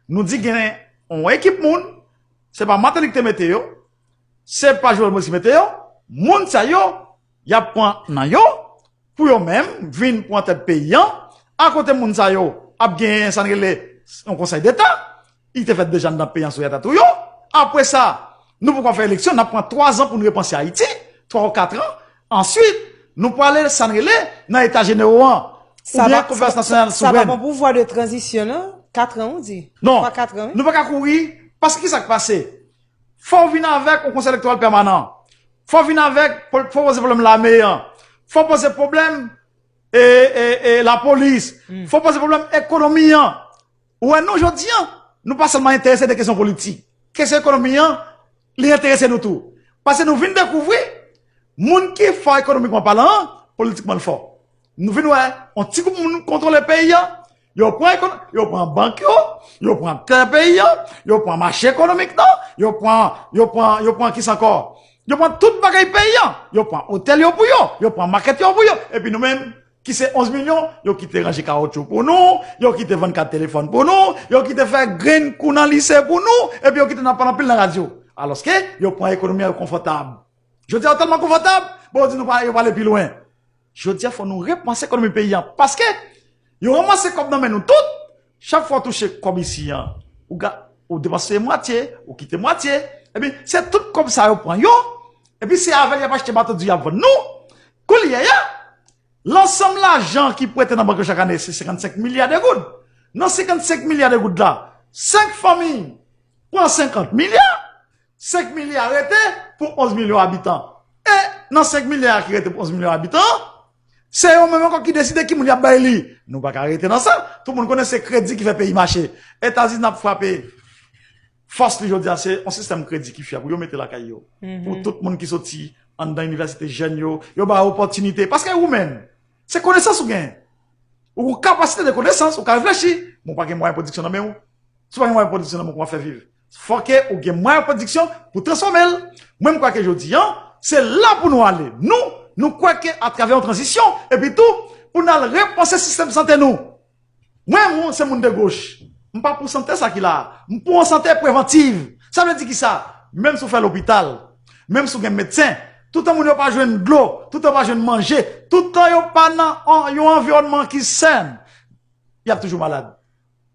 nou di gen yon ekip moun, se pa Martelly ki te mete yo, se pa Jovenel Moïse ki mete yo, moun sa yo, y ap pran nan yo, pou yo menm vin pran tèt peyi an, akote moun sa yo ap genyen sa n rele yon konsèy deta, li te fèt deja anndan peyi an sou yatè tou yo. Apre sa, nou poko fè eleksyon, n ap pran twa zan pou n repanse Ayiti, twa ou kat an. Answit, nou prale sa n rele nan eta jenero an, oubyen konferans nasyonal souvren. Sa pa bon pou vwa de tranzisyon non, kat an ou di? Non, twa kat an, wi. Nou pa ka kouri, paske ki sa k pase? Fò w vin avèk yon konsèy elektoral pèmanan. Fò w vin avèk, fò w poze pwoblèm lame an. Fò w poze pwoblèm e, e, e, lapolis. Fò w poze pwoblèm ekonomi an. Ou wè, nou, jodi an, nou pa sèlman enterese de kesyon politik. Kesyon ekonomi an, li enterese nou tou. Paske nou vin dekouvri, moun ki fò ekonomikman palan an, politikman l fò. Nou vin wè, yon ti gwoup moun kontwole peyi an, yo pran, yo pran bank yo, yo pran tè peyi an, yo pran mache ekonomik nan, yo pran, yo pran, yo pran kisa ankò? Yo pran tout bagay peyi an. Yo pran otèl yo pou yo, yo pran makèt yo pou yo. Epi nou menm, ki se onz milyon, yo kite ranje kawotchou pou nou, yo kite vann kat telefòn pou nou, yo kite fè grenn kou nan lise pou nou, epi yo kite n ap pale anpil nan radyo. Alòske yo pran ekonomi an yo konfòtab. Jodi a yo tèlman konfòtab, bon, yo di nou pa, yo prale pi lwen. Jodi a fò nou repanse ekonomi peyi an, paske yo ranmase kòb nan men nou tout. Chak fwa w touche kòb isi an, ou ga, ou depanse mwatye, ou kite mwatye. Epi se tout kòb sa yo pran yo. Epi se avè l y ap achte bato di y ap vann nou. Koulye a, lansanm lajan ki prete nan bank yo chak ane se senkannsenk milya de goud. Nan senkannsenk milya de goud la, senk fanmi pran senkant milya, senk milya rete pou onz milyon abitan. E nan senk milya ki rete pou onz milyon abitan, se yo menm ankò ki deside ki moun y ap bay li. Nou pa ka rete nan sa. Tout moun konnen se kredi ki fè peyi mache. Etazini ap frape fòs li jodi a, se yon sistèm kredi ki fè pou yo mete lakay yo. Pou tout moun ki soti anndan inivèsite, jèn yo, yo ba yo opòtinite. Paske ou menm, se konesans ou gen. Ou gen kapasite de konesans, ou ka reflechi, men ou pa gen mwayen pwodiksyon nan men ou. Si w pa gen mwayen pwodiksyon nan men ou, kòman w ap fè viv? Fòke ou gen mwayen pwodiksyon pou transfòme l. Mwen, m kwè ke jodi a, se la pou nou ale. Nou, nou kwè ke atravè yon tranzisyon, epi tou, pou n al repanse sistèm sante nou. Mwen, mwen, se moun de goch. M pa pou sante sa ki la a. M pou yon sante prevantiv. Sa vle di ki sa? Menm si w fè lopital, menm si w gen medsen, toutan moun yo pa jwenn dlo, toutan yo pa jwenn manje, toutan yo pa nan an, yon anviwònman ki sèn, y ap toujou malad.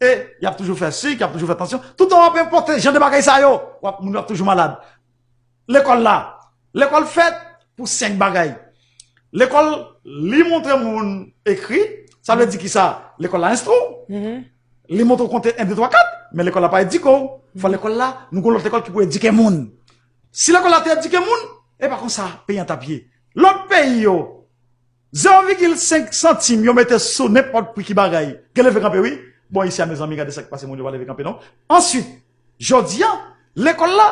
E y ap toujou fè sik, y ap toujou fè tansyon. Toutan w ap enpòte jan de bagay sa yo, w ap, moun yo ap toujou malad. Lekòl la. Lekòl fèt pou senk bagay. Lekòl, li montre moun ekri, sa vle di ki sa? Lekòl la enstwi w. Li montre w konte en, de, twa, kat, men lekòl la pa edike w. Fò lekòl la, nou gen lòt lekòl ki pou edike moun. Si lekòl la te edike moun, e pa konsa peyi an t ap ye. Lòt peyi yo, zewo vigil senk santim yo mete sou nenpòt pri ki bagay. Gen leve kanpe, wi. Bon, isi a, mezanmi, gade sa k pase, moun yo pa leve kanpe, non. Answit, jodi a, lekòl la,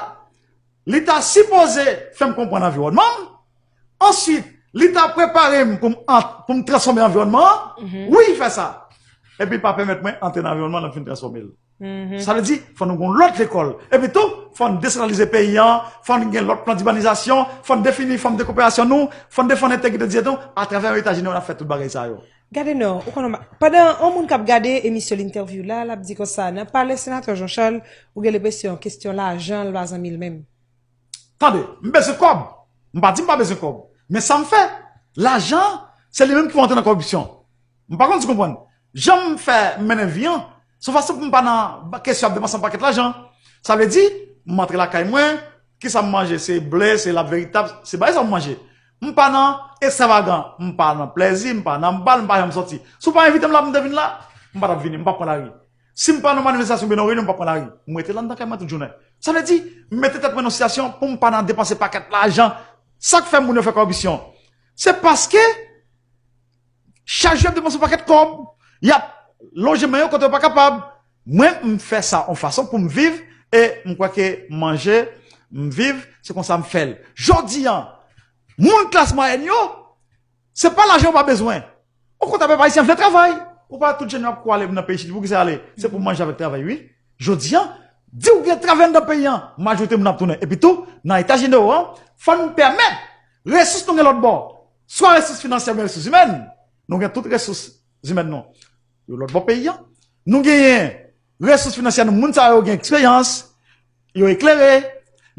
li ta sipoze fè m konprann anviwònman m. Answit, li ta prepare m pou m ant-, pou m transfòme anviwònman an. Wi, li fè sa. Epi l pa pèmèt mwen antre nan anviwònman an lè m fin transfòme l. Sa vle di, fò nou gen yon lòt lekòl. Epi tou, fò n desantralize peyi an, fò n gen lòt plan dibanizasyon, fò n defini fòm de koperasyon nou, fò n defann entegrite diyite nou, atravè yon eta jenewo n ap fè tout bagay sa yo. Gade non, ou konnen, pandan yon moun k ap gade emisyon l, entèvyou la, l ap di konsa, nan pale senatè Jean Charles, ou gen lenpresyon kesyon lajan, l pa zanmi l menm. Tande, m bezwen kòb. M pa di m pa bezwen kòb. Men sa m fè, lajan, se li menm ki fè w antre nan kòripsyon. M pa konn si w konprann. Jan m fè m mennen vi an, se yon fason pou m pa nan ba-, kesyon ap depanse yon pakèt lajan. Sa vle di, m antre lakay mwen, kisa m manje? Se ble, se lap veritab, se bagay sa m manje. M pa nan ekstravagan, m pa nan plèzi, m pa nan bal, m pa janm sòti. Si w pa envite m la pou m te vin la, m pa t ap vini, m p ap pran lari. Si m pa nan manifestasyon oubyen nan reyinyon, m p ap pran lari. M rete la anndan kay mwen tout jounen. Sa vle di, m mete tèt mwen nan sitiyasyon pou m pa nan depanse pakèt lajan. Sa k fè moun yo fè kòripsyon? Se paske chak jou y ap depanse yon pakèt kòb, y ap lonje men yo kote yo pa kapab. Mwen, m fè sa yon fason pou m viv, e m kwè ke manje, m viv, se konsa m fè l. Jodi a, moun klas mwayèn yo, se pa lajan yo pa bezwen. Okontrè, pèp ayisyen vle travay. Ou pa tout jèn yo ap kouri ale nan peyi Chili. Poukisa y ale? Se pou manje avèk travay, wi. Jodi a, di w gen travay anndan peyi an, majorite moun ap tounen. Epi tou, nan eta jenewo an, fò n pèmèt resous nou gen lòt bò, swa resous finansyè oubyen resous imèn, nou gen tout resous imèn nou yo lòt bò peyi an. Nou genyen resous finansyè nou, moun sa yo gen eksperyans, yo eklere,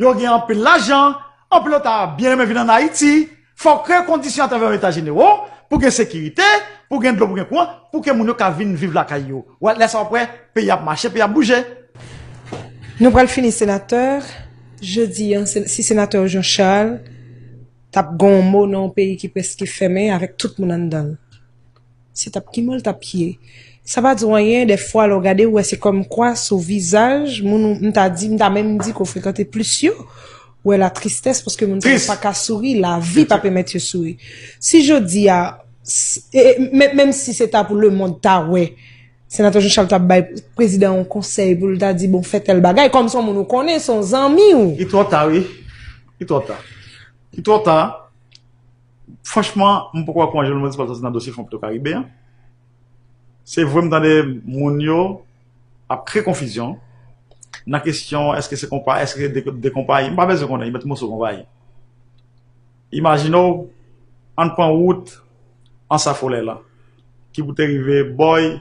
yo gen anpil lajan, anpil yo ta byen renmen vin ann Ayiti. Fò w kreye kondisyon atravè yon eta jenewo pou gen sekirite, pou gen dlo, pou gen kouran, pou ke moun yo ka vin viv lakay yo. Wè, lè sa w ap wè, peyi ap mache, peyi ap bouje. Nou pral fini, senatè. Jodi a, se-, si senatè Jean Charles t ap gen yon mo nan yon peyi ki prèske fèmen avèk tout moun anndan l, se t ap ki mo l t ap ye? Sa pa di w anyen, dèfwa, lè w gade, w wè se kòmkwa sou vizaj moun ou, m ta di, m ta menm di ke w frekante plis yo, w wè latristès, paske moun sa yo pa ka souri, lavi pa pèmèt yo souri. Si jodi a, s-, e, e, men-, menm si se ta pou lemonn ta wè, senatè Jean Charles t ap bay prezidan yon konsèy pou l ta di, bon, fè tèl bagay, kòm se yon moun ou konnen, se yon zanmi w. Li twò ta, wi. Li twò ta. Li twò ta. Franchman, m poko wè kouman Jovenel Moïse pral sòti nan dosye Fon Petro Karibe an. Se vre, m tande moun yo ap kreye konfizyon nan kesyon èske se konpayi, èske se de, de konpayi. M pa bezwen konnen, yo mèt moso konpayi. Imajine w, ann pran wout Anse à Follet la. ki pou te rive Bòy,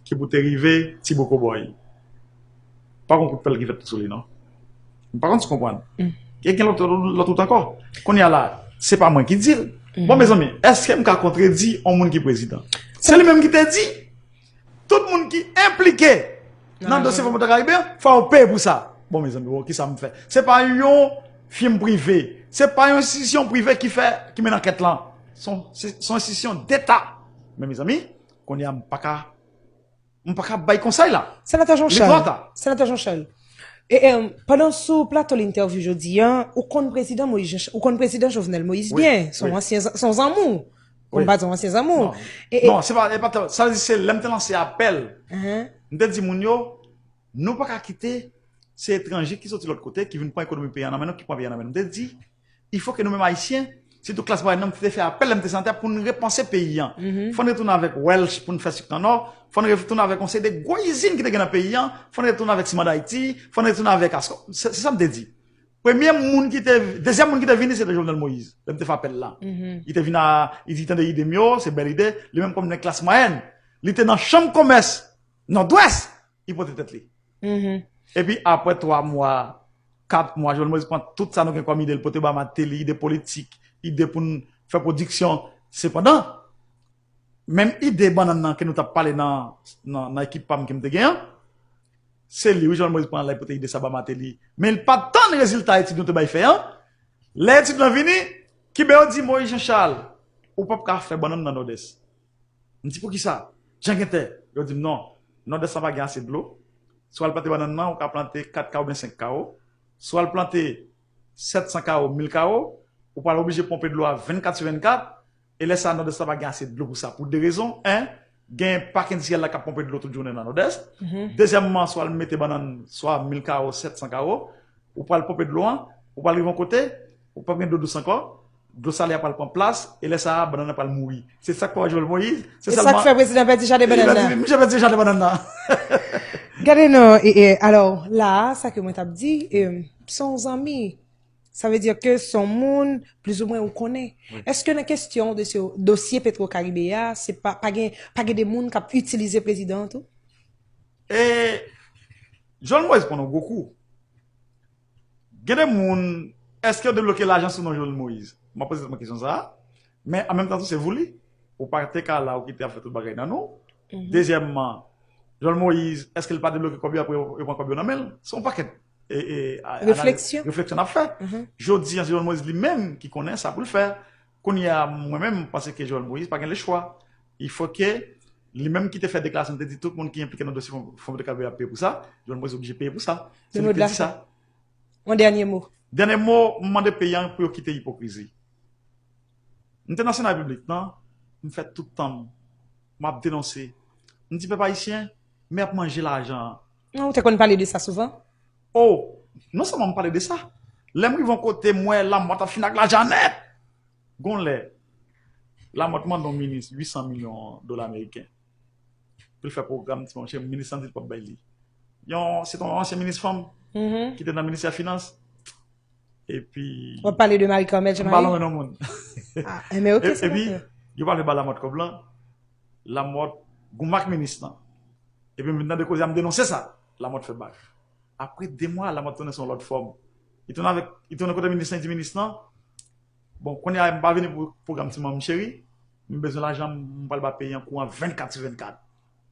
ki pou te rive Ti Boko Bòy. Pa gon kout pèl ki fèt sou li, non. M pa konn si w konprann. E gen lòt, lòt wout ankò. Kounye a la, se pa mwen ki di l. Bon, mezanmi, èske m ka kontredi yon moun ki prezidan? Se li menm ki te di, tout moun ki enplike nan dosye Fòm Petro Karibe an, fò yo peye pou sa. Bon, mezanmi, bon, kisa m fè? Se pa yon fim prive. Se pa yon enstitisyon prive ki fè, ki mennen ankèt lan. Se yon, se, se yon enstitisyon deta. Men, mezanmi, kounye a m pa ka, m pa ka bay konsèy la. Senatè Jean Charles. Li twò ta. Senatè Jean Charles. E, e, pandan sou plato l entèvyou jodi a, ou konn prezidan Moïse Jean, ou konn prezidan Jovenel Moïse byen. Se yon ansyen, se yon zanmi w. Ou konn pa di yon ansyen zanmi w. E, e, non, se pa, e pa, sa vle di se lè m te lanse apèl. M te di moun yo, nou pa ka kite se etranje ki soti lòt kote, ki vin pran ekonomi peyi a nan men nou, ki pran peyi a nan men nou. M te di, il faut que nou menm Ayisyen, sitou klas mwayèn nan, m te fè apèl, lè m te senatè, pou n repanse peyi an. Fò n retounen avèk Welch pou n fè sik nan Nò, fò n retounen avèk yon seri de gwo izin ki te gen nan peyi an, fò n retounen avèk Siman Dayiti, fò n retounen avèk Ascor. Se, se sa m te di. Premye moun ki te, dezyèm moun ki te vini, se te Jovenel Moïse. Lè m te fè apèl la. Li te vin a, li di, tande ide m yo, se bèl ide. Li menm kòm nèg klas mwayèn, li te nan chanm komès Nòdwès, li pote tèt li. Epi apre twa mwa, kat mwa, Jovenel Moïse pran tout sa nou gen kòm ide, li pote ba Martelly, ide politik, ide pou n fè pwodiksyon. Sepandan, menm ide bannann nan ke nou t ap pale nan, nan, nan ekip pa m ke m te gen an, se li, wi, Jovenel Moïse pran la, li pote ide sa ba Martelly. Men li pa t tann rezilta etid nou te bay fè an. Lè etid lan vini, Kiben yo di Moïse Jean Charles, ou p ap ka fè bannann nan Nòdès. M di, poukisa? Jan gen tè. Yo di m, non, Nòdès la pa gen ase dlo. Si w al plante bannann nan, ou ka plante kat kawo oubyen senk kawo. Si w al plante sèt san kawo, mil kawo, ou pral oblije ponpe dlo a vennkat sou vennkat. E lè sa a, Nòdès la pa gen ase dlo pou sa. Pou de rezon. En, gen pak endistriyèl la k ap ponpe dlo tout jounen nan Nòdès. Dezyèmman, si w al mete bannann swa mil kawo, sèt san kawo, ou pral ponpe dlo an, ou pral rive yon kote, ou p ap gen dlo dous ankò, dlo salè a pral pran plas, e lè sa a, bannann nan pral mouri. Se sa k fè w wè Jovenel Moïse, se sèlman... E sa k fè prezidan pèdi jaden bannann nan. Misye pèdi jaden bannann nan. Gade non, e, e, alò, la a, sa ke mwen t ap di, e, se yon zanmi. Sa vle di ke se yon moun, plizoumwen, ou konnen. Èske nan kesyon de se dosye Petro Caribe a, se pa, pa gen, pa gen de moun k ap itilize prezidan an tou? E Jovenel Moïse pran yon gwo kou. Gen de moun, èske yo debloke lajan sou non Jovenel Moïse? M ap poze tèt mwen kesyon sa a. Men an menm tan tou, se vou li. Ou pa te ka la, ou kite ap fè tout bagay nan nou. Dezyèmman, Jovenel Moïse, èske l pa debloke kòb yo apre yo, yo pran kòb yo nan men l? Se yon pakèt, e, e, a, analiz, refleksyon n ap fè. Jodi a, se Jovenel Moïse li menm ki konnen sa pou l fè. Kounye a, mwen menm, m panse ke Jovenel Moïse pa gen lechwa. Il faut que li menm ki te fè deklarasyon, te di tout moun ki enplike nan dosye Fon, Fon Petro Caribe ap peye pou sa, Jovenel Moïse oblije peye pou sa. Se li ki te di sa. Yon dènye mo. Dènye mo, m mande peyi an pou yo kite ipokrizi. M te nan Sena Repiblik lan, m fè tout tan m, m ap denonse. M di pèp ayisyen, men ap manje lajan an. Non, ou te konn pale de sa souvan? O, non sèlman m pale de sa. Lè m rive yon kote, m wè Lamòt ap fin ak lajan nèt. Gon lè, Lamòt mande yon minis uit san milyon dola ameriken pou l fè pwogram, ti monchè, minis lan di l p ap bay li. Yon, se te yon ansyen minis fanm ki te nan ministè finans. Epi... W ap pale de Marie Carmelle Jean-Marie? M pa lonmen non moun. Ah, enben, ok, e, senatè. Epi, yo pale ba Lamòt kòb lan, Lamòt goumen ak minis lan. Epi m vin tande koze a, m denonse sa. Lamòt fè bak. Apre de mwa, Lamòt tounen sou yon lòt fòm. Li tounen avèk, li tounen kote minis lan, li di minis lan, bon, kounye a, m pa vini pou pwogram ti manmi cheri, m bezwen lajan, m pral ba peyi an kouran vennkat sou vennkat.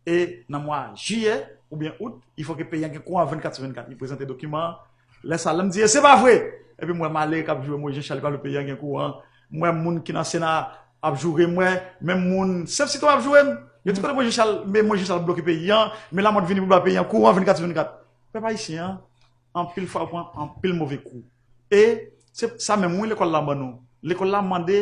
E nan mwa jiyè oubyen out, il faut que peyi an gen kouran vennkat sou vennkat. Li prezante dokiman an. Lè sa, lè m di, e se pa vre! Epi m wè malere k ap joure Moïse Jean Charles, li pa vle peyi an gen kouran. M wè moun ki nan Sena ap joure m, m wè menm moun, senp sitwayen ap joure m. Yo di kote Moïse Jean Charles, men Moïse Jean Charles bloke peyi an, men Lamòt vini pou ba peyi an kouran vennkat sou vennkat. Pèp ayisyen an, anpil fwa yo pran anpil move kou. E se sa menm wi lekòl la ban nou. Lekòl la mande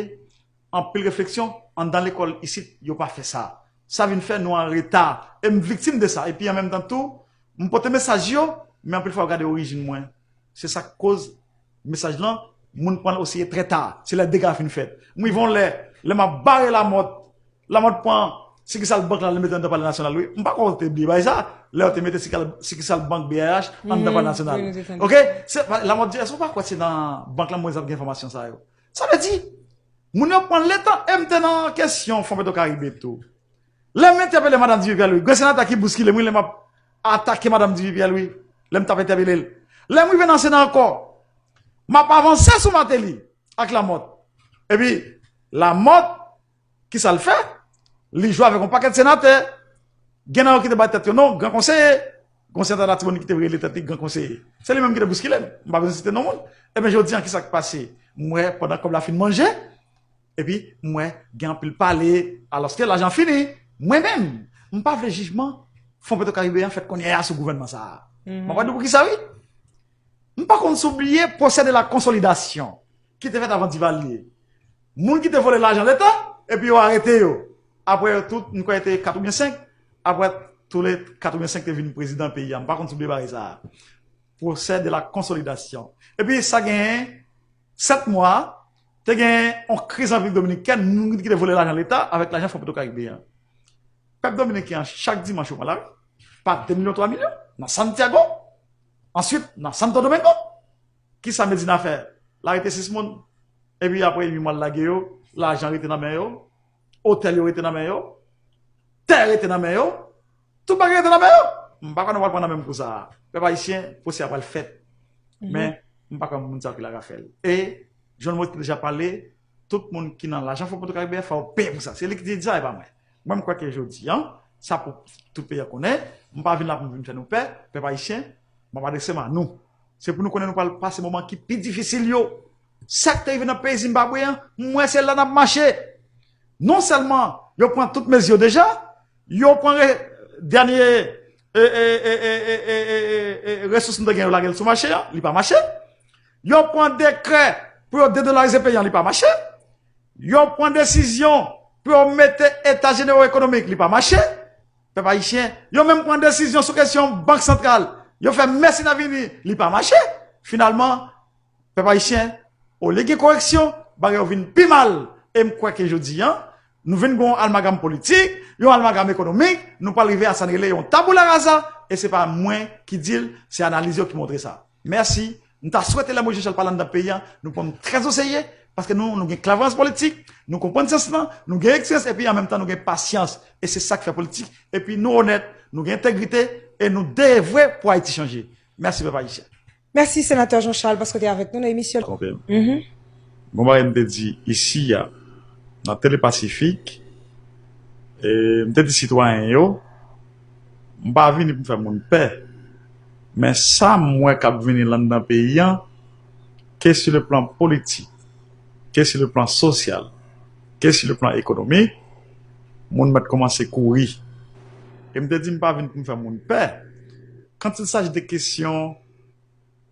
anpil refleksyon. Anndan lekòl isit, yo pa fè sa. Sa vin fè nou an reta. E m viktim de sa. Epi an menm tan tou, m pote mesaj yo, men anpil fwa yo gade orijin mwen. Se sa k koz mesaj lan, moun pran l osi trè ta. Se lè dega fin fèt. M rive yon lè, lè m ap bare Lamòt, Lamòt pran sikisal bank la, li mete anndan Palè Nasyonal, wi. M pa kwè w te bliye bagay sa. Lè yo te mete sikal-, sikisal bank B A H anndan Palè Nasyonal. Wi, nou te tande. Ok? Se, Lamòt di, èske w pa kwè se nan bank la Moïse ap gen enfòmasyon sa yo? Sa vle di, moun yo pran letan, e m te nan kesyon Fon Petro Karibe tou. Lè m entèpele madanm Duvivier Louis, gran senatè ki bouskile m, wi, lè m ap atake madanm Duvivier Louis, lè m t ap entèpele l. Lè m rive nan Sena ankò, m ap avanse sou Martelly ak Lamothe. Epi, Lamothe, kisa l fè? Li jwe avèk yon pakèt senatè. Gen nan yo ki te bay tèt yo non, gran konseye. Gon senatè Latibonit ki te rele tèt li gran konseye. Se li menm ki te bouskile m. M pa bezwen site non moun. Ebyen, jodi a, kisa k pase? M wè, pandan kòb la fin manje, epi m wè gen anpil pale, alòske lajan fini. Mwen menm, m pa vle jijman Fon Petro Karibe a fèt kounye a sou gouvènman sa a. M ap di w poukisa, wi. M pa konn si w bliye pwosè de la konsolidasyon ki te fèt avan Divalye. Moun ki te vòlè lajan Leta, epi yo arete yo. Apre yo tout, m kwè te kat oubyen senk, apre tou le kat oubyen senk te vin prezidan peyi a. M pa konn si w bliye bagay sa a. Pwosè de la konsolidasyon. Epi sa genyen sèt mwa, te genyen yon kriz an Repiblik Dominikèn, moun ki te vòlè lajan Leta avèk lajan Fon Petro Karibe a. Pèp dominiken an, chak dimanch, yo pran lari, pa de milyon, twa milyon, nan Santiago, answit, nan Santo Domingo. Kisa Medina fè? L arete sis moun, epi apre uit mwa, l lage yo, lajan rete nan men yo, otèl yo rete nan men yo, tè rete nan men yo, tout bagay rete nan men yo. M pa kwè nou pral pran nan menm kou sa a. Pèp ayisyen, pwosè a pral fèt. Men, m pa kwè moun sa yo ki la ka fè l. E, John Moïse te deja pale, tout moun ki nan lajan Fon Petro Karibe a, fò yo peye pou sa. Se li ki di sa, e pa mwen. Mwen, m kwè ke jodi a, sa pou tout peyi a konnen, m pa vin la pou m vin fè nou pè, pèp ayisyen, m ap adrese m a nou. Se pou nou konnen nou pral pase moman ki pi difisil yo. Sa k te rive nan peyi Zimbabwe an, m wè se la n ap mache. Non sèlman yo pran tout mezi yo deja, yo pran re, dènye e, e, e, e, e, e, e, e, e, resous nou te gen yo lage l sou mache a, li pa mache. Yo pran dekrè pou yo dedolarize peyi an, li pa mache. Yo pran desizyon pou yo mete eta jeneral ekonomik, li pa mache. Pèp ayisyen, yo menm pran desizyon sou kesyon bank santral. Yo fè mèsenè vini, li pa mache. Finalman, pèp ayisyen, olye gen koreksyon, bagay yo vin pi mal. E m kwè ke jodi a, nou vin gen yon almagam politik, yon almagam ekonomik, nou pral rive a sa n rele yon tabula rasa, e se pa mwen ki di l, se analiz yo ki montre sa. Mèsi. M ta swete lè Moyiz Jan Chal pale anndan peyi a, nou pran m trè oserye, paske nou, nou gen klèvwayans politik, nou konprann syans lan, nou gen eksperyans, epi an menm tan nou gen pasyans. E se sa k fè politik. Epi nou onèt, nou gen entegrite, e nou devwe pou Ayiti chanje. Mèsi, pèp ayisyen. Mèsi, Senatè Jean Charles, paske w te avèk nou nan emisyon. Konprann. Mhm. Gon bagay m te di isi a, nan Tele Pasifik, e m te di sitwayen yo, m pa vini pou m fè moun pè, men sa m wè k ap vini anndan peyi a, ke si le plan politik, ke si le plan sosyal, ke si le plan ekonomik, moun mèt kòmanse kouri. E m te di m pa vin pou m fè moun pè. Quand il s'agit de kesyon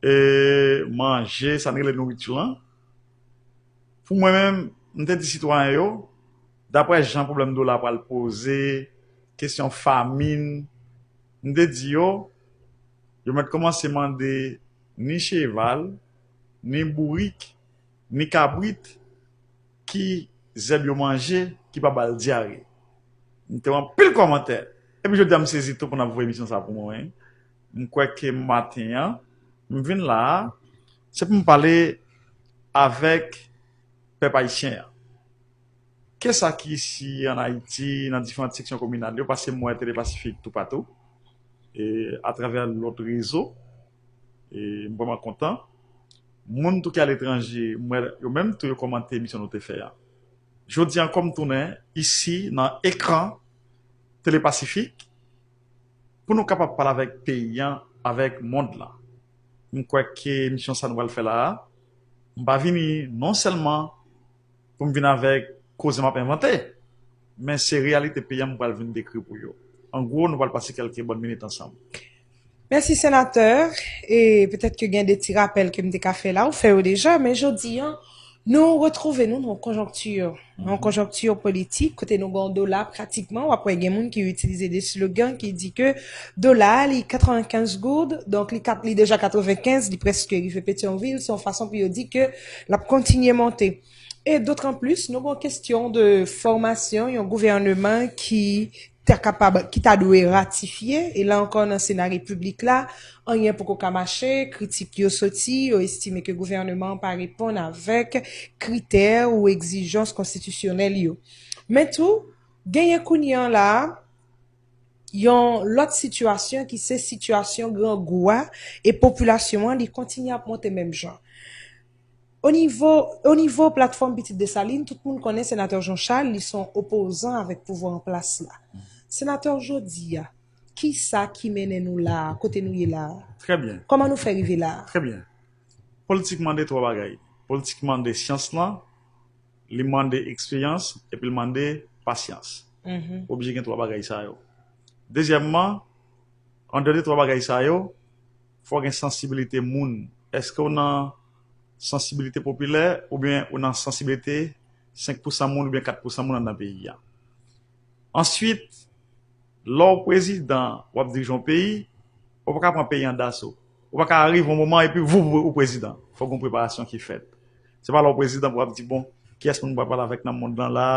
e, manje, sa n rele nouriti lan. Pou mwen menm, m te di sitwayen yo, daprè jan pwoblèm dola pral poze, kesyon famin, m te di yo, yo mèt kòmanse mande ni cheval, ni bourik, ni kabrit, ki zèb yo manje ki pa ba l dyare. M te wè anpil kòmantè. Epi jodi a m sezi tou pou n ap voye emisyon sa pou mwen. M kwè ke maten an, m vin la a, se pou m pale avèk pèp ayisyen an. Kisa ki isi ann Ayiti, nan diferan seksyon kominal yo, paske m wè Tele Pasifik toupatou, e atravè lòt rezo, e m vrèman kontan. Moun tou ki aletranje, m wè yo menm tou yo kòmante emisyon nou te fè a. Jodi a ankò m tounen isi nan ekran Tele Pasifik pou nou kapab pale avèk peyi a, avèk mond lan. M kwè ke emisyon sa nou pral fè la a, m pa vini non sèlman pou m vin avèk koze m ap envante, men se reyalite peyi a m pral vin dekri pou yo. An gwo, nou pral pase kèlke bòn minit ansanm. Mèsi, senatè. E petèt ke gen de ti rapèl ke m te ka fè la, ou fè yo deja, men jodi a, nou retwouve nou nan yon konjonkti, nan yon konjonkti politik, kote nou gen yon dola pratikman, w ap wè gen moun ki itilize de slogan ki di ke dola a, li katrevenkenz goud, donk li, kat, li deja katrevenkenz, li prèske rive Petyonvil, se yon fason pou yo di ke l ap kontinye monte. E dotranplis, nou gen yon kesyon de fòmasyon yon gouvèneman ki ta kapab, ki ta dwe ratifye, e la ankò nan Sena Repiblik la, anyen poko ka mache, kritik yo soti, yo estime ke gouvèneman an pa reponn avèk kritè ou egzijans konstitisyonèl yo. Men tou, Genyen kounye an la a, yon lòt sitiyasyon ki se sitiyasyon grangou a, e popilasyon an, li kontinye ap monte menm jan. O nivo, o nivo platfòm Pitit Desalin, tout moun konnen Senatè Jean Charles, li se yon opozan avèk pouvwa an plas la. Senatè, jodi a, ki sa ki mennen nou la a, kote nou ye la a? Trè byen. Kòman nou fè rive la a? Trè byen. Politik mande twa bagay. Politik mande syans lan, li mande eksperyans, epi li mande pasyans. Ou oblije gen twa bagay sa yo. Dezyèmman, andeyò de twa bagay sa yo, fò gen sansibilite moun. Èske w nan sansibilite popilè oubyen ou nan sansibilite senk pousan moun oubyen kat pousan moun anndan peyi a? Answit, lè w prezidan, w ap dirije yon peyi, ou pa ka pran peyi an daso. Ou pa ka rive yon moman epi voup ou prezidan. Fòk gen preparasyon ki fèt. Se pa lè w prezidan pou w ap di, bon, kiyès moun m pral pale avèk nan mond lan la,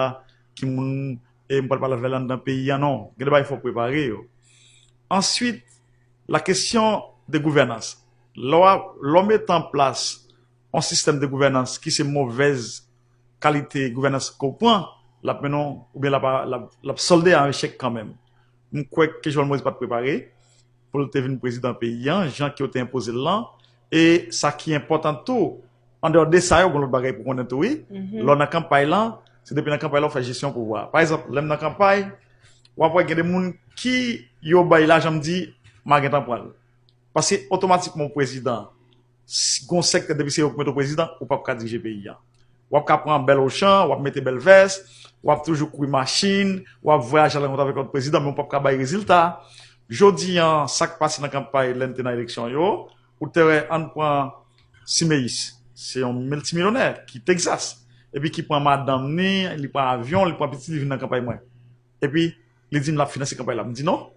ki moun e m pral pale avè l anndan peyi an, non. Gen de bagay fò w prepare yo. Answit, la kesyon de gouvènans. Lè w ap, lè w mete an plas yon sistèm de gouvènans ki se movèz kalite gouvènans ke w pran, l ap mennen w, oubyen l ap, l ap, l ap sòlde a yon echèk kanmenm. M kwè ke Jovenel Moïse pa t prepare pou l te vin prezidan peyi an, jan ke yo te enpoze l lan. E sa ki enpòtan tou, andeyò de sa yo, gen lòt bagay pou konnen tou, wi. Lè w nan kanpay lan, se depi nan kanpay lan w fè jesyon pouvwa. Pa egzanp, lè m nan kanpay, w ap wè gen de moun ki yo bay lajan, m di, m a gentan pran l. Paske otomatikman w prezidan, si gon sektè depi se yo k mete w prezidan, ou p ap ka dirije peyi a. W ap ka pran bèl ochan, w ap mete bèl vès, w ap toujou kouri machin, w ap vwayaje a lankont avèk lòt prezidan, men w p ap ka bay rezilta. Jodi a, sa k pase nan kanpay lè n te nan eleksyon yo, ou te wè, ann pran Simeyis, se yon miltimilyonè ki Tegzas, epi ki pran madanm ni, li pran avyon, li pran pitit, li vin nan kanpay mwen. Epi, li di m l ap finanse kanpay la. M di non.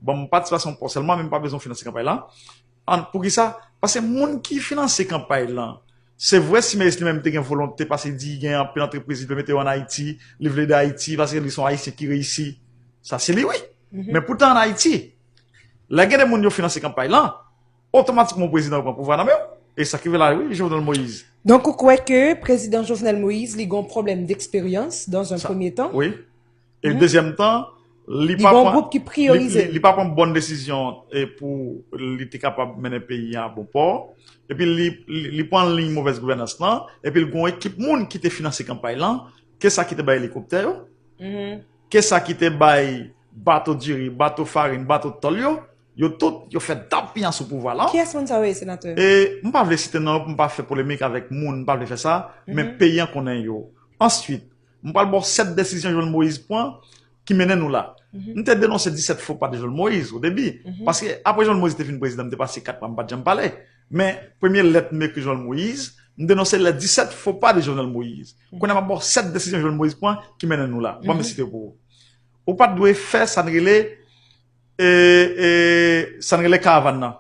Ban m patisipasyon pa w sèlman, men m pa bezwen w finanse kanpay la. An, poukisa? Paske moun ki finanse kanpay lan, se vre Simeyis li menm te gen volonte, paske li di gen anpil antrepriz, li vle mete yo ann Ayiti, li vle ede Ayiti, paske li se yon Ayisyen ki reyisi. Sa se li, wi. Men poutan ann Ayiti, lè gen de moun yo finanse kanpay lan, otomatikman prezidan yo pran pouvwa nan men w. E sa ki vle la, wi, Jovenel Moïse. Donk, ou kwè ke prezidan Jovenel Moïse, li gen yon pwoblèm d'expérience dans un premier temps? Wi. E dezyèm tan, li pa pran, li, li, li pa pran bòn desizyon e pou li te kapab mennen peyi a a bon pò. Epi li, li, li pran liy movèz gouvènans lan. Epi l gen yon ekip moun ki te finanse kanpay lan. Ke sa ki te bay elikoptè yo? Ke sa ki te bay bato diri, bato farin, bato tòl yo? Yo tout, yo fè dap piyan sou pouvwa lan. Kiyès moun sa yo ye, senatè? E m pa vle site non yo pou m pa fè polemik avèk moun, m pa vle fè sa, men peyi an konnen yo. Answit, m pral ba w sèt desizyon Jovenel Moïse pran ki mennen nou la. M te denonse disèt fo pa de Jovenel Moïse o debi. Paske apre Jovenel Moïse te fin prezidan, m te pase kat mwa, m pa t janm pale. Men premye lèt m ekri Jovenel Moïse, m denonse lè disèt fo pa de Jovenel Moïse. Kounye a m ap ba w sèt desizyon Jovenel Moïse pran ki mennen nou la. Ban m site yo pou ou. Ou pa t dwe fè sa n rele, e, e, sa n rele karavàn nan.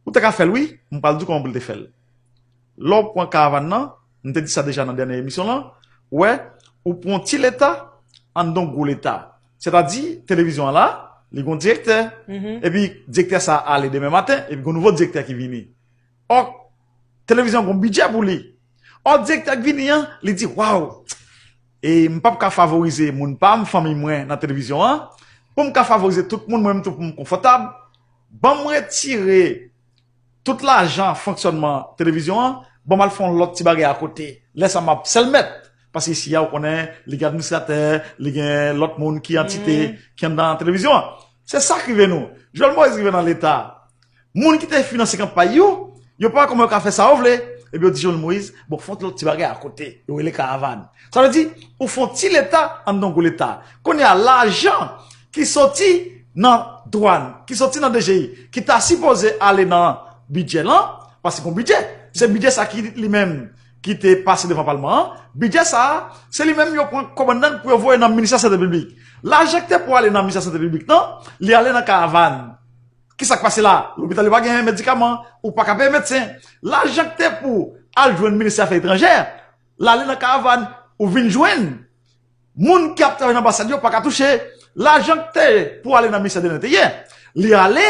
Ou te ka fè l, wi, m pral di w kòman pou l te fè l. Lè w pran karavàn nan, m te di sa deja nan dènye emisyon lan, wè, ou pran yon ti leta anndan yon gwo leta. Sètadi, televizyon an la, li gen yon direktè. Epi direktè sa a ale demen maten, epi gen yon nouvo direktè ki vini. Ò, televizyon an gen yon bidjè pou li. Ò, direktè k vini an, li di, waw, e m p ap ka favorize moun pa m, fanmi mwen nan televizyon an. Pou m ka favorize tout moun, mwen menm tou pou m konfòtab, ban m retire tout lajan fonksyònman televizyon an, ban m al fè yon lòt ti bagay akote. Lè sa a m ap sèl mèt. Paske isi a, ou konnen, li gen administratè, li gen lòt moun ki antite ki anndan televizyon an. Se sa k rive nou. Jovenel Moïse rive nan leta. Moun ki te finanse kanpay yo, yo pa wè kòman yo ka fè sa yo vle. Epi yo di Jovenel Moïse, bon, fè yon lòt ti bagay akote. Yo rele karavàn. Sa vle di, ou fè yon ti leta anndan yon gwo leta. Kounye a, lajan ki soti nan dwàn, ki soti nan D G I, ki ta sipoze ale nan bidjè lan, paske gon bidjè. Se bidjè sa ki li menm ki te pase devan palman an. Bidjè sa a, se li menm yo pran kòb anndan l pou yo voye nan ministè sante piblik. Lajan ki te pou ale nan ministè sante piblik lan, li ale nan karavàn. Kisa k pase la? Lopital yo pa gen medikaman, ou pa ka peye medsen. Lajan ki te pou al jwenn ministè afè etranjè, l ale nan karavàn, ou vin jwenn moun ki ap travay nan anbasad yo pa ka touche. Lajan ki te pou ale nan ministè de lenteryè, li ale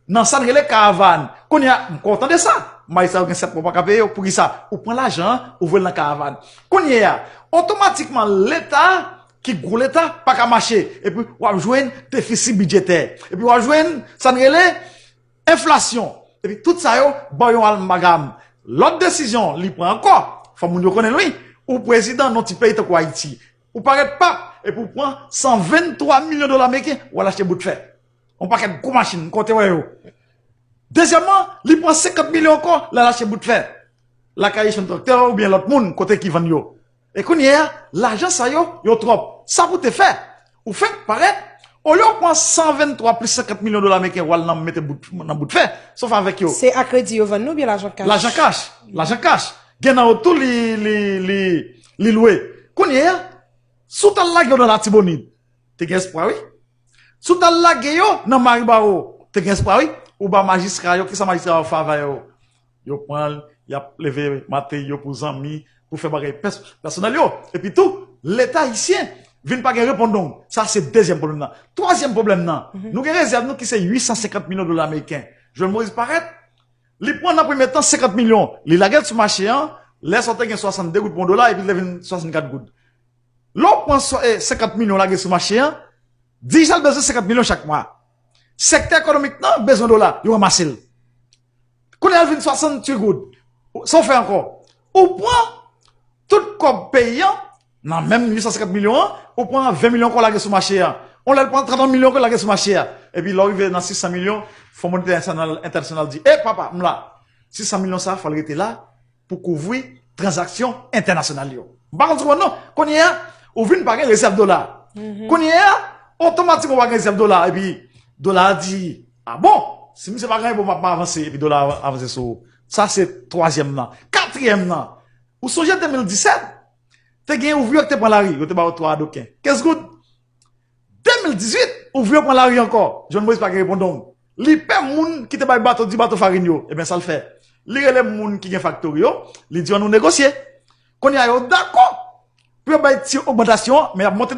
nan sa n rele karavàn. Kounye a, m kwè w tande sa. Majistra yo gen sèt mwa, ou pa ka peye yo. Poukisa? Ou pran lajan an, ou voye l nan karavàn. Kounye a, otomatikman, leta ki gwo Leta pa ka mache. Epi w ap jwenn defisi bidjetè. Epi w ap jwenn sa n rele enflasyon. Epi tout sa yo ba w yon almagam. Lòt desizyon li pran ankò, fò moun yo konnen l wi, ou prezidan nan ti peyi tankou Ayiti. Ou parèt pap, epi w pran san venntwa milyon dola ameriken, w al achte bout fè. Yon pakèt gwo machin, kote wè yo. Dezyèmman, li pran senkant milyon ankò, l al achte bout fè. Lakay Echann Traktè oubyen lòt moun, kote ki vann yo. E kounye a, lajan sa yo, yo twòp. Sa pou te fè? Ou fenk parèt, olye w pran san venntwa plis senkant milyon dola ameriken, w al nan mete bout, nan bout fè, sof avèk yo. Se a kredi yo vann nou oubyen lajan kach? Lajan kach. Lajan kach. Gen nan yo tou li, li, li, li lwe. Kounye a, si w t al lage yo nan Latibonit, te gen espwa wi. Si w t al lage yo nan Maribawo, te gen espwa wi. Ou ba majistra yo, kisa majistra yo fè avè yo? Yo pran l, y ap leve matèy yo pou zanmi, pou fè bagay pès-, pèsonèl yo. Epi tou, Leta ayisyen vin pa gen repondong. Sa se dezyèm pwoblèm nan. Twazyèm pwoblèm nan, nou gen rezèv nou ki se uit san senkant milyon dola ameriken. Jovenel Moïse parèt, li pran nan premye tan senkant milyon, li lage l sou mache an, lè sa w te gen swasannde goud pou yon dola, epi l te vin swasannkat goud. Lè w pran swa- eh, senkant milyon lage sou mache an, dirijan l bezwen senkant milyon chak mwa. Sektè ekonomik nan bezwen dola, yo ranmase l. Kounye a l vin swasanntuit goud. Sa w fè ankò? Ou pran tout kòb peyi an, nan menm uit san senkant milyon an, ou pran ven milyon ankò lage sou mache a. On lè l pran trant milyon ankò lage sou mache a. Epi lè w rive nan sis san milyon, Fon Monetè Entènasyonal, Entènasyonal di, e papa, m la. Sis san milyon sa, fò l rete la pou kouvri tranzaksyon entènasyonal yo. M pa konn si w konprann non. Kounye a, ou vin pa gen rezèv dola. Kounye a, otomatikman w pa gen rezèv dola. Epi, dola a di, a bon, si misye pa gen bon, m ap avanse. Epi dola a avanse sou ou. Sa se twazyèm nan. Katriyèm nan, ou sonje de mil disèt, te gen ouvriye ki te pran lari, yo te ba yo twa adoken. Kenz goud. De mil dizuit, ouvriye yo pran lari ankò. Jovenel Moïse pa gen repondong. Li pè moun ki te bay bato, di bato farin yo. Ebyen, sa l fè? Li rele moun ki gen faktori yo, li di, ann nou negosye. Kounye a, yo dakò pou yo bay ti ogmantasyon an, men y ap monte